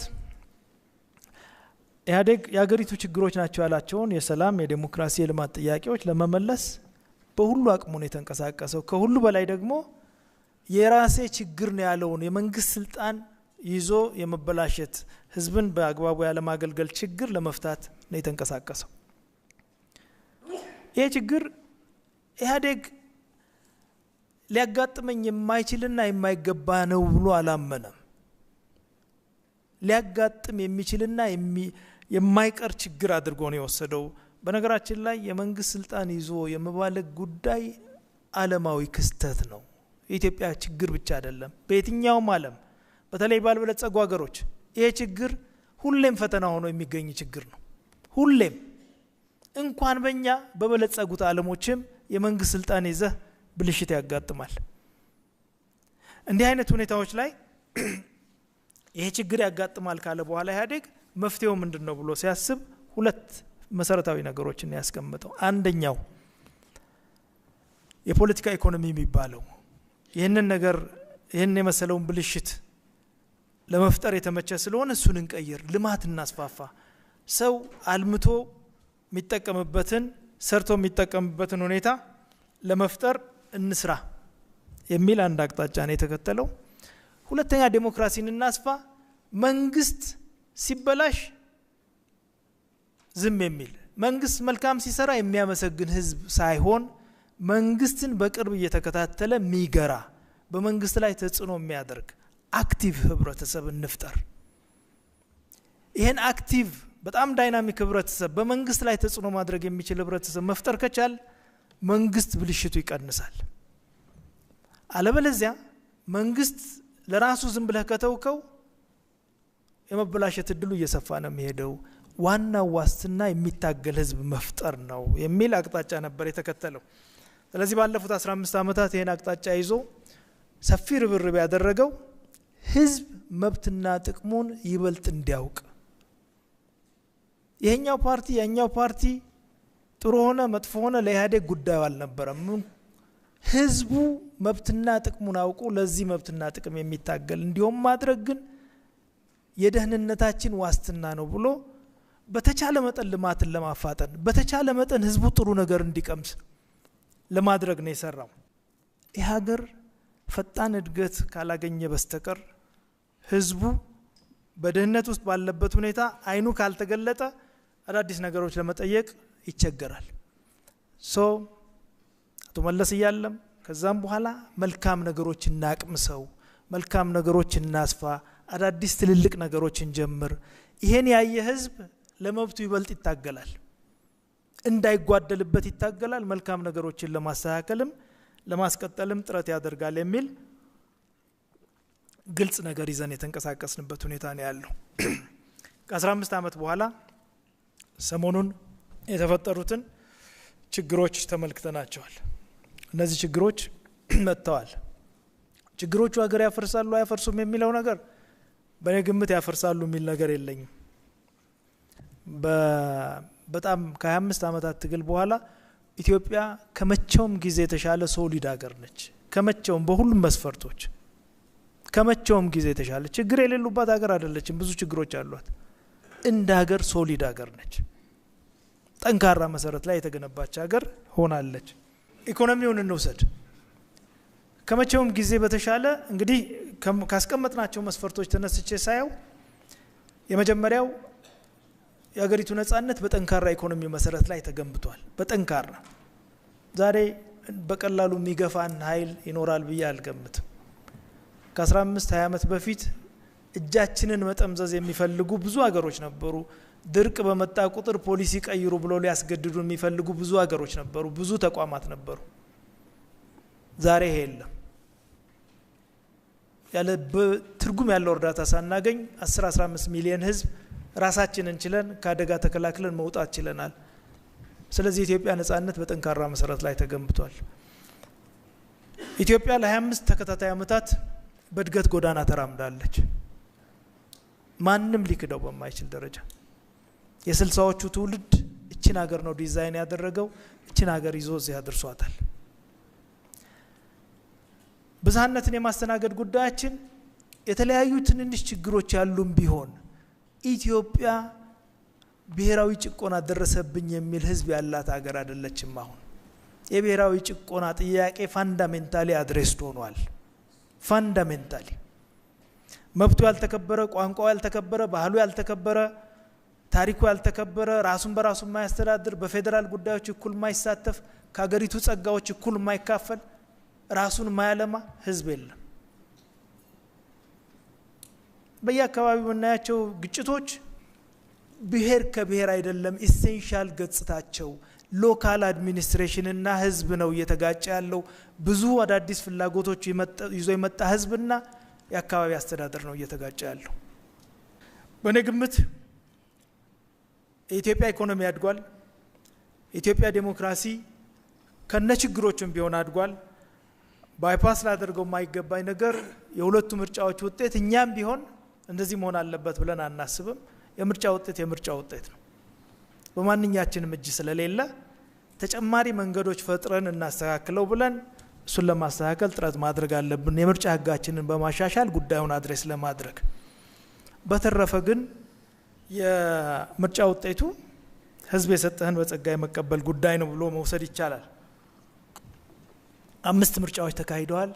ኢህአዴግ የሀገሪቱ ችግሮች ናቸው ያላቸውን የሰላም፣ የዴሞክራሲ፣ የልማት ጥያቄዎች ለመመለስ በሁሉ አቅሙ ነው የተንቀሳቀሰው። ከሁሉ በላይ ደግሞ የራሴ ችግር ነው ያለውን የመንግስት ስልጣን ይዞ የመበላሸት፣ ህዝብን በአግባቡ ያለማገልገል ችግር ለመፍታት ነው የተንቀሳቀሰው። ይሄ ችግር ኢህአዴግ ሊያጋጥመኝ የማይችልና የማይገባ ነው ብሎ አላመነም። ሊያጋጥም የሚችልና የማይቀር ችግር አድርጎ ነው የወሰደው። በነገራችን ላይ የመንግስት ስልጣን ይዞ የመባለግ ጉዳይ ዓለማዊ ክስተት ነው። የኢትዮጵያ ችግር ብቻ አይደለም። በየትኛውም ዓለም በተለይ ባልበለጸጉ ሀገሮች ይሄ ችግር ሁሌም ፈተና ሆኖ የሚገኝ ችግር ነው። ሁሌም እንኳን በእኛ በበለጸጉት ዓለሞችም የመንግስት ስልጣን ይዘህ ብልሽት ያጋጥማል። እንዲህ አይነት ሁኔታዎች ላይ ይሄ ችግር ያጋጥማል ካለ በኋላ ኢህአዴግ መፍትሄው ምንድን ነው ብሎ ሲያስብ ሁለት መሰረታዊ ነገሮችን ያስቀምጠው። አንደኛው የፖለቲካ ኢኮኖሚ የሚባለው ይህንን ነገር ይህን የመሰለውን ብልሽት ለመፍጠር የተመቸ ስለሆነ እሱን እንቀይር፣ ልማት እናስፋፋ፣ ሰው አልምቶ የሚጠቀምበትን ሰርቶ የሚጠቀምበትን ሁኔታ ለመፍጠር እንስራ የሚል አንድ አቅጣጫ ነው የተከተለው። ሁለተኛ ዴሞክራሲን እናስፋ፣ መንግስት ሲበላሽ ዝም የሚል፣ መንግስት መልካም ሲሰራ የሚያመሰግን ህዝብ ሳይሆን መንግስትን በቅርብ እየተከታተለ የሚገራ፣ በመንግስት ላይ ተጽዕኖ የሚያደርግ active ህብረተሰብ እንፍጠር። ይህን active በጣም dynamic ህብረተሰብ፣ በመንግስት ላይ ተጽዕኖ ማድረግ የሚችል ህብረተሰብ መፍጠር ከቻል መንግስት ብልሽቱ ይቀንሳል። አለበለዚያ መንግስት ለራሱ ዝም ብለህ ከተውከው የመበላሸት እድሉ እየሰፋ ነው የሚሄደው። ዋናው ዋስትና የሚታገል ህዝብ መፍጠር ነው የሚል አቅጣጫ ነበር የተከተለው። ስለዚህ ባለፉት 15 ዓመታት ይህን አቅጣጫ ይዞ ሰፊ ርብርብ ያደረገው ህዝብ መብትና ጥቅሙን ይበልጥ እንዲያውቅ፣ ይሄኛው ፓርቲ ያኛው ፓርቲ ጥሩ ሆነ መጥፎ ሆነ ለኢህአዴግ ጉዳዩ አልነበረም። ህዝቡ መብትና ጥቅሙን አውቆ ለዚህ መብትና ጥቅም የሚታገል እንዲሁም ማድረግ ግን የደህንነታችን ዋስትና ነው ብሎ በተቻለ መጠን ልማትን ለማፋጠን፣ በተቻለ መጠን ህዝቡ ጥሩ ነገር እንዲቀምስ ለማድረግ ነው የሰራው። ይህ ሀገር ፈጣን እድገት ካላገኘ በስተቀር ህዝቡ በድህነት ውስጥ ባለበት ሁኔታ አይኑ ካልተገለጠ አዳዲስ ነገሮች ለመጠየቅ ይቸገራል። So አቶ መለስ እያለም ከዛም በኋላ መልካም ነገሮች እናቅምሰው፣ መልካም ነገሮች እናስፋ፣ አዳዲስ ትልልቅ ነገሮች እንጀምር። ይሄን ያየ ህዝብ ለመብቱ ይበልጥ ይታገላል፣ እንዳይጓደልበት ይታገላል፣ መልካም ነገሮችን ለማስተካከልም ለማስቀጠልም ጥረት ያደርጋል የሚል ግልጽ ነገር ይዘን የተንቀሳቀስንበት ሁኔታ ነው ያለው። ከ15 ዓመት በኋላ ሰሞኑን የተፈጠሩትን ችግሮች ተመልክተናቸዋል። እነዚህ ችግሮች መጥተዋል። ችግሮቹ ሀገር ያፈርሳሉ አያፈርሱም የሚለው ነገር በእኔ ግምት ያፈርሳሉ የሚል ነገር የለኝም። በጣም ከ25 ዓመታት ትግል በኋላ ኢትዮጵያ ከመቼውም ጊዜ የተሻለ solid ሀገር ነች። ከመቼውም በሁሉም መስፈርቶች ከመቼውም ጊዜ የተሻለ፣ ችግር የሌሉባት ሀገር አይደለችም። ብዙ ችግሮች አሏት። እንደ ሀገር solid ሀገር ነች። ጠንካራ መሰረት ላይ የተገነባች ሀገር ሆናለች። ኢኮኖሚውን እንውሰድ። ከመቼውም ጊዜ በተሻለ እንግዲህ ካስቀመጥናቸው መስፈርቶች ተነስቼ ሳየው የመጀመሪያው የሀገሪቱ ነጻነት በጠንካራ ኢኮኖሚ መሰረት ላይ ተገንብቷል። በጠንካራ ዛሬ በቀላሉ የሚገፋን ኃይል ይኖራል ብዬ አልገምትም። ከ15 20 ዓመት በፊት እጃችንን መጠምዘዝ የሚፈልጉ ብዙ ሀገሮች ነበሩ። ድርቅ በመጣ ቁጥር ፖሊሲ ቀይሩ ብሎ ሊያስገድዱ የሚፈልጉ ብዙ ሀገሮች ነበሩ፣ ብዙ ተቋማት ነበሩ። ዛሬ ይሄ የለም። ያለ ትርጉም ያለው እርዳታ ሳናገኝ 10 15 ሚሊዮን ህዝብ ራሳችንን ችለን ከአደጋ ተከላክለን መውጣት ችለናል። ስለዚህ የኢትዮጵያ ነጻነት በጠንካራ መሰረት ላይ ተገንብቷል። ኢትዮጵያ ለ25 ተከታታይ ዓመታት በእድገት ጎዳና ተራምዳለች። ማንም ሊክደው በማይችል ደረጃ የ60ዎቹ ትውልድ እችን ሀገር ነው ዲዛይን ያደረገው። እችን ሀገር ይዞ እዚህ አድርሷታል። ብዝሃነትን የማስተናገድ ጉዳያችን የተለያዩ ትንንሽ ችግሮች ያሉም ቢሆን ኢትዮጵያ ብሔራዊ ጭቆና ደረሰብኝ የሚል ህዝብ ያላት ሀገር አይደለችም። አሁን የብሔራዊ ጭቆና ጥያቄ fundamentally addressed ሆኗል። Fundamentally መብቱ ያልተከበረ፣ ቋንቋው ያልተከበረ፣ ባህሉ ያልተከበረ፣ ታሪኩ ያልተከበረ፣ ራሱን በራሱ የማያስተዳድር፣ በፌዴራል ጉዳዮች እኩል የማይሳተፍ፣ ከሀገሪቱ ጸጋዎች እኩል የማይካፈል፣ ራሱን የማያለማ ህዝብ የለም። በየአካባቢው የምናያቸው ግጭቶች ብሔር ከብሔር አይደለም essential ገጽታቸው local administration ና ህዝብ ነው እየተጋጨ ያለው። ብዙ አዳዲስ ፍላጎቶች ይዞ የመጣ ህዝብና የአካባቢ አስተዳደር ነው እየተጋጨ ያለው። በእኔ ግምት የኢትዮጵያ ኢኮኖሚ አድጓል። የኢትዮጵያ ዴሞክራሲ ከነ ችግሮቹም ቢሆን አድጓል። Bypass ላደርገው የማይገባኝ ነገር የሁለቱ ምርጫዎች ውጤት እኛም ቢሆን እንደዚህ መሆን አለበት ብለን አናስብም። የምርጫ ውጤት የምርጫ ውጤት ነው። በማንኛችንም እጅ ስለሌለ ተጨማሪ መንገዶች ፈጥረን እናስተካክለው ብለን እሱን ለማስተካከል ጥረት ማድረግ አለብን፣ የምርጫ ህጋችንን በማሻሻል ጉዳዩን address ለማድረግ። በተረፈ ግን የምርጫ ውጤቱ ህዝብ የሰጠህን በጸጋ የመቀበል ጉዳይ ነው ብሎ መውሰድ ይቻላል። 5 ምርጫዎች ተካሂደዋል።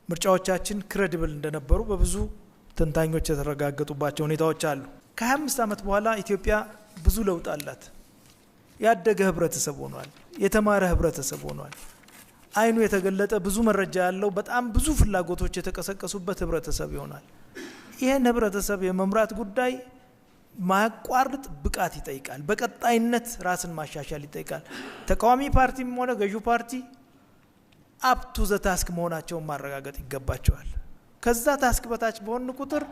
ምርጫዎቻችን credible እንደነበሩ በብዙ ተንታኞች የተረጋገጡባቸው ሁኔታዎች አሉ። ከ25 ዓመት በኋላ ኢትዮጵያ ብዙ ለውጥ አላት። ያደገ ህብረተሰብ ሆኗል። የተማረ ህብረተሰብ ሆኗል። አይኑ የተገለጠ፣ ብዙ መረጃ ያለው፣ በጣም ብዙ ፍላጎቶች የተቀሰቀሱበት ህብረተሰብ ይሆናል። ይህን ህብረተሰብ የመምራት ጉዳይ ማያቋርጥ ብቃት ይጠይቃል። በቀጣይነት ራስን ማሻሻል ይጠይቃል። ተቃዋሚ ፓርቲም ሆነ ገዢው ፓርቲ up to the task መሆናቸውን ማረጋገጥ ይገባቸዋል። ከዛ task በታች በሆን ቁጥር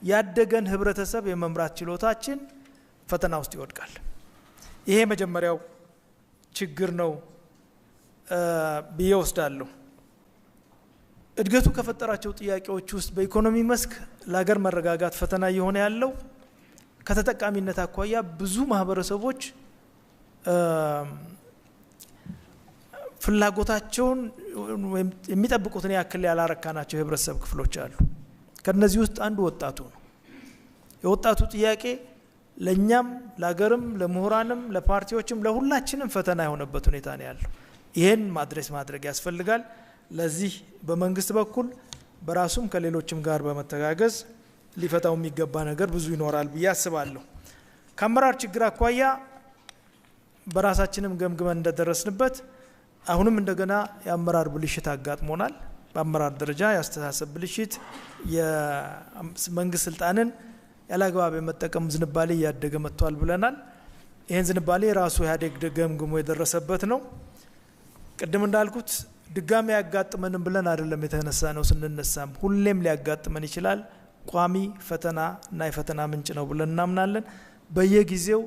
ያደገን ህብረተሰብ የመምራት ችሎታችን ፈተና ውስጥ ይወድቃል። ይሄ መጀመሪያው ችግር ነው ብዬ ወስዳለሁ። እድገቱ ከፈጠራቸው ጥያቄዎች ውስጥ በኢኮኖሚ መስክ ለሀገር መረጋጋት ፈተና እየሆነ ያለው ከተጠቃሚነት አኳያ ብዙ ማህበረሰቦች ፍላጎታቸውን ወይም የሚጠብቁትን ያክል ያላረካናቸው የህብረተሰብ ክፍሎች አሉ። ከነዚህ ውስጥ አንዱ ወጣቱ ነው። የወጣቱ ጥያቄ ለኛም፣ ለሀገርም፣ ለምሁራንም፣ ለፓርቲዎችም፣ ለሁላችንም ፈተና የሆነበት ሁኔታ ነው ያለው። ይሄን address ማድረግ ያስፈልጋል። ለዚህ በመንግስት በኩል በራሱም ከሌሎችም ጋር በመተጋገዝ ሊፈታው የሚገባ ነገር ብዙ ይኖራል ብዬ አስባለሁ። ከአመራር ችግር አኳያ በራሳችንም ገምግመን እንደደረስንበት አሁንም እንደገና የአመራር ብልሽት አጋጥሞናል። በአመራር ደረጃ የአስተሳሰብ ብልሽት፣ የመንግስት ስልጣንን ያላግባብ የመጠቀም ዝንባሌ እያደገ መጥቷል ብለናል። ይህን ዝንባሌ ራሱ ኢህአዴግ ገምግሞ የደረሰበት ነው። ቅድም እንዳልኩት ድጋሚ ያጋጥመንም ብለን አይደለም የተነሳ ነው። ስንነሳም ሁሌም ሊያጋጥመን ይችላል። ቋሚ ፈተና እና የፈተና ምንጭ ነው ብለን እናምናለን። በየጊዜው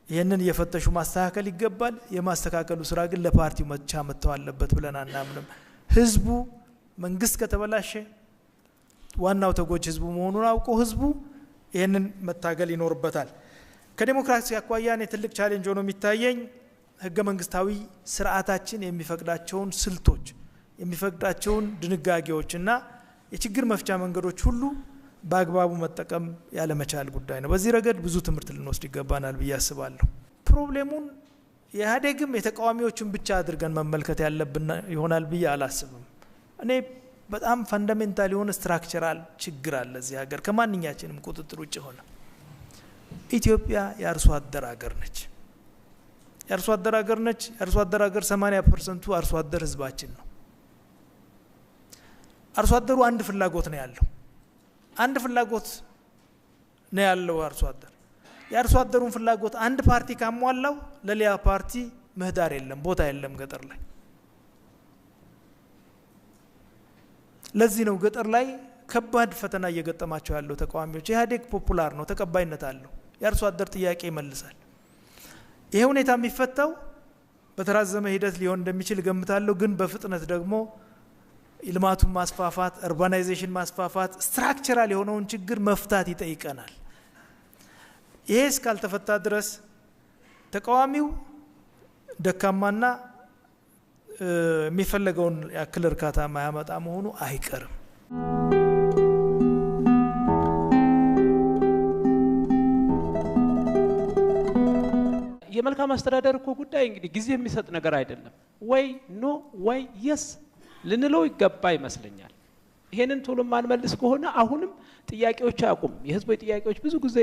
ይህንን እየፈተሹ ማስተካከል ይገባል። የማስተካከሉ ስራ ግን ለፓርቲው መቻ መተው አለበት ብለን አናምንም። ህዝቡ መንግስት ከተበላሸ ዋናው ተጎጂ ህዝቡ መሆኑን አውቆ ህዝቡ ይህንን መታገል ይኖርበታል። ከዴሞክራሲ አኳያ እኔ ትልቅ challenge ሆኖ የሚታየኝ ህገ መንግስታዊ ስርዓታችን የሚፈቅዳቸውን ስልቶች፣ የሚፈቅዳቸውን ድንጋጌዎችና የችግር መፍቻ መንገዶች ሁሉ በአግባቡ መጠቀም ያለመቻል ጉዳይ ነው። በዚህ ረገድ ብዙ ትምህርት ልንወስድ ይገባናል ብዬ አስባለሁ። Problem ኡን የኢህአዴግም የተቃዋሚዎችን ብቻ አድርገን መመልከት ያለብን ይሆናል ብዬ አላስብም። እኔ በጣም fundamental የሆነ structural ችግር አለ እዚህ ሀገር ከማንኛችንም ቁጥጥር ውጭ ሆነ። ኢትዮጵያ የአርሶ አደር ሀገር ነች። የአርሶ አደር ሀገር ነች። የአርሶ አደር ሀገር 80% አርሶ አደር ህዝባችን ነው። አርሶ አደሩ አንድ ፍላጎት ነው ያለው። አንድ ፍላጎት ነው ያለው አርሶ አደር። የአርሶ አደሩን ፍላጎት አንድ ፓርቲ ካሟላው ለሌላ ፓርቲ ምህዳር የለም፣ ቦታ የለም ገጠር ላይ። ለዚህ ነው ገጠር ላይ ከባድ ፈተና እየገጠማቸው ያለው ተቃዋሚዎች። ኢህአዴግ popular ነው፣ ተቀባይነት አለው፣ የአርሶ አደር ጥያቄ ይመልሳል። ይሄ ሁኔታ የሚፈታው በተራዘመ ሂደት ሊሆን እንደሚችል እገምታለሁ። ግን በፍጥነት ደግሞ ልማቱን ማስፋፋት፣ urbanization ማስፋፋት፣ structural የሆነውን ችግር መፍታት ይጠይቀናል። ይሄ እስካልተፈታ ድረስ ተቃዋሚው ደካማና የሚፈለገውን ያክል እርካታ ማያመጣ መሆኑ አይቀርም። የመልካም አስተዳደር እኮ ጉዳይ እንግዲህ ጊዜ የሚሰጥ ነገር አይደለም። ወይ no ወይ yes ልንለው ይገባ ይመስለኛል። ይሄንን ቶሎ ማንመልስ ከሆነ አሁንም ጥያቄዎች አያቁም። የህዝቦች ጥያቄዎች ብዙ ጊዜ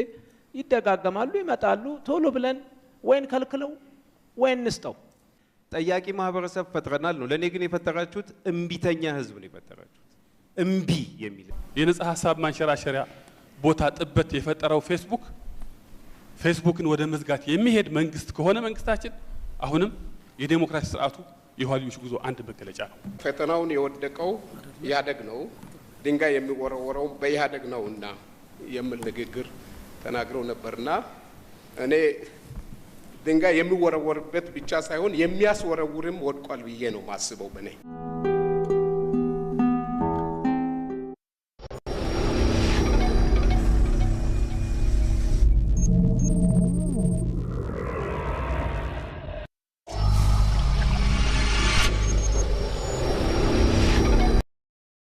ይደጋገማሉ፣ ይመጣሉ። ቶሎ ብለን ወይን ከልክለው ወይን እንስጠው። ጠያቂ ማህበረሰብ ፈጥረናል ነው። ለእኔ ግን የፈጠራችሁት እምቢተኛ ህዝብ ነው የፈጠራችሁት። እምቢ የሚል የነጻ ሀሳብ ማንሸራሸሪያ ቦታ ጥበት የፈጠረው ፌስቡክ ፌስቡክን ወደ መዝጋት የሚሄድ መንግስት ከሆነ መንግስታችን አሁንም የዴሞክራሲ ስርዓቱ የኋልዮሽ ጉዞ አንድ መገለጫ ነው። ፈተናውን የወደቀው ኢህአዴግ ነው፣ ድንጋይ የሚወረወረው በኢህአዴግ ነውና የሚል ንግግር ተናግረው ነበርና እኔ ድንጋይ የሚወረወርበት ብቻ ሳይሆን የሚያስወረውርም ወድቋል ብዬ ነው ማስበው በእኔ።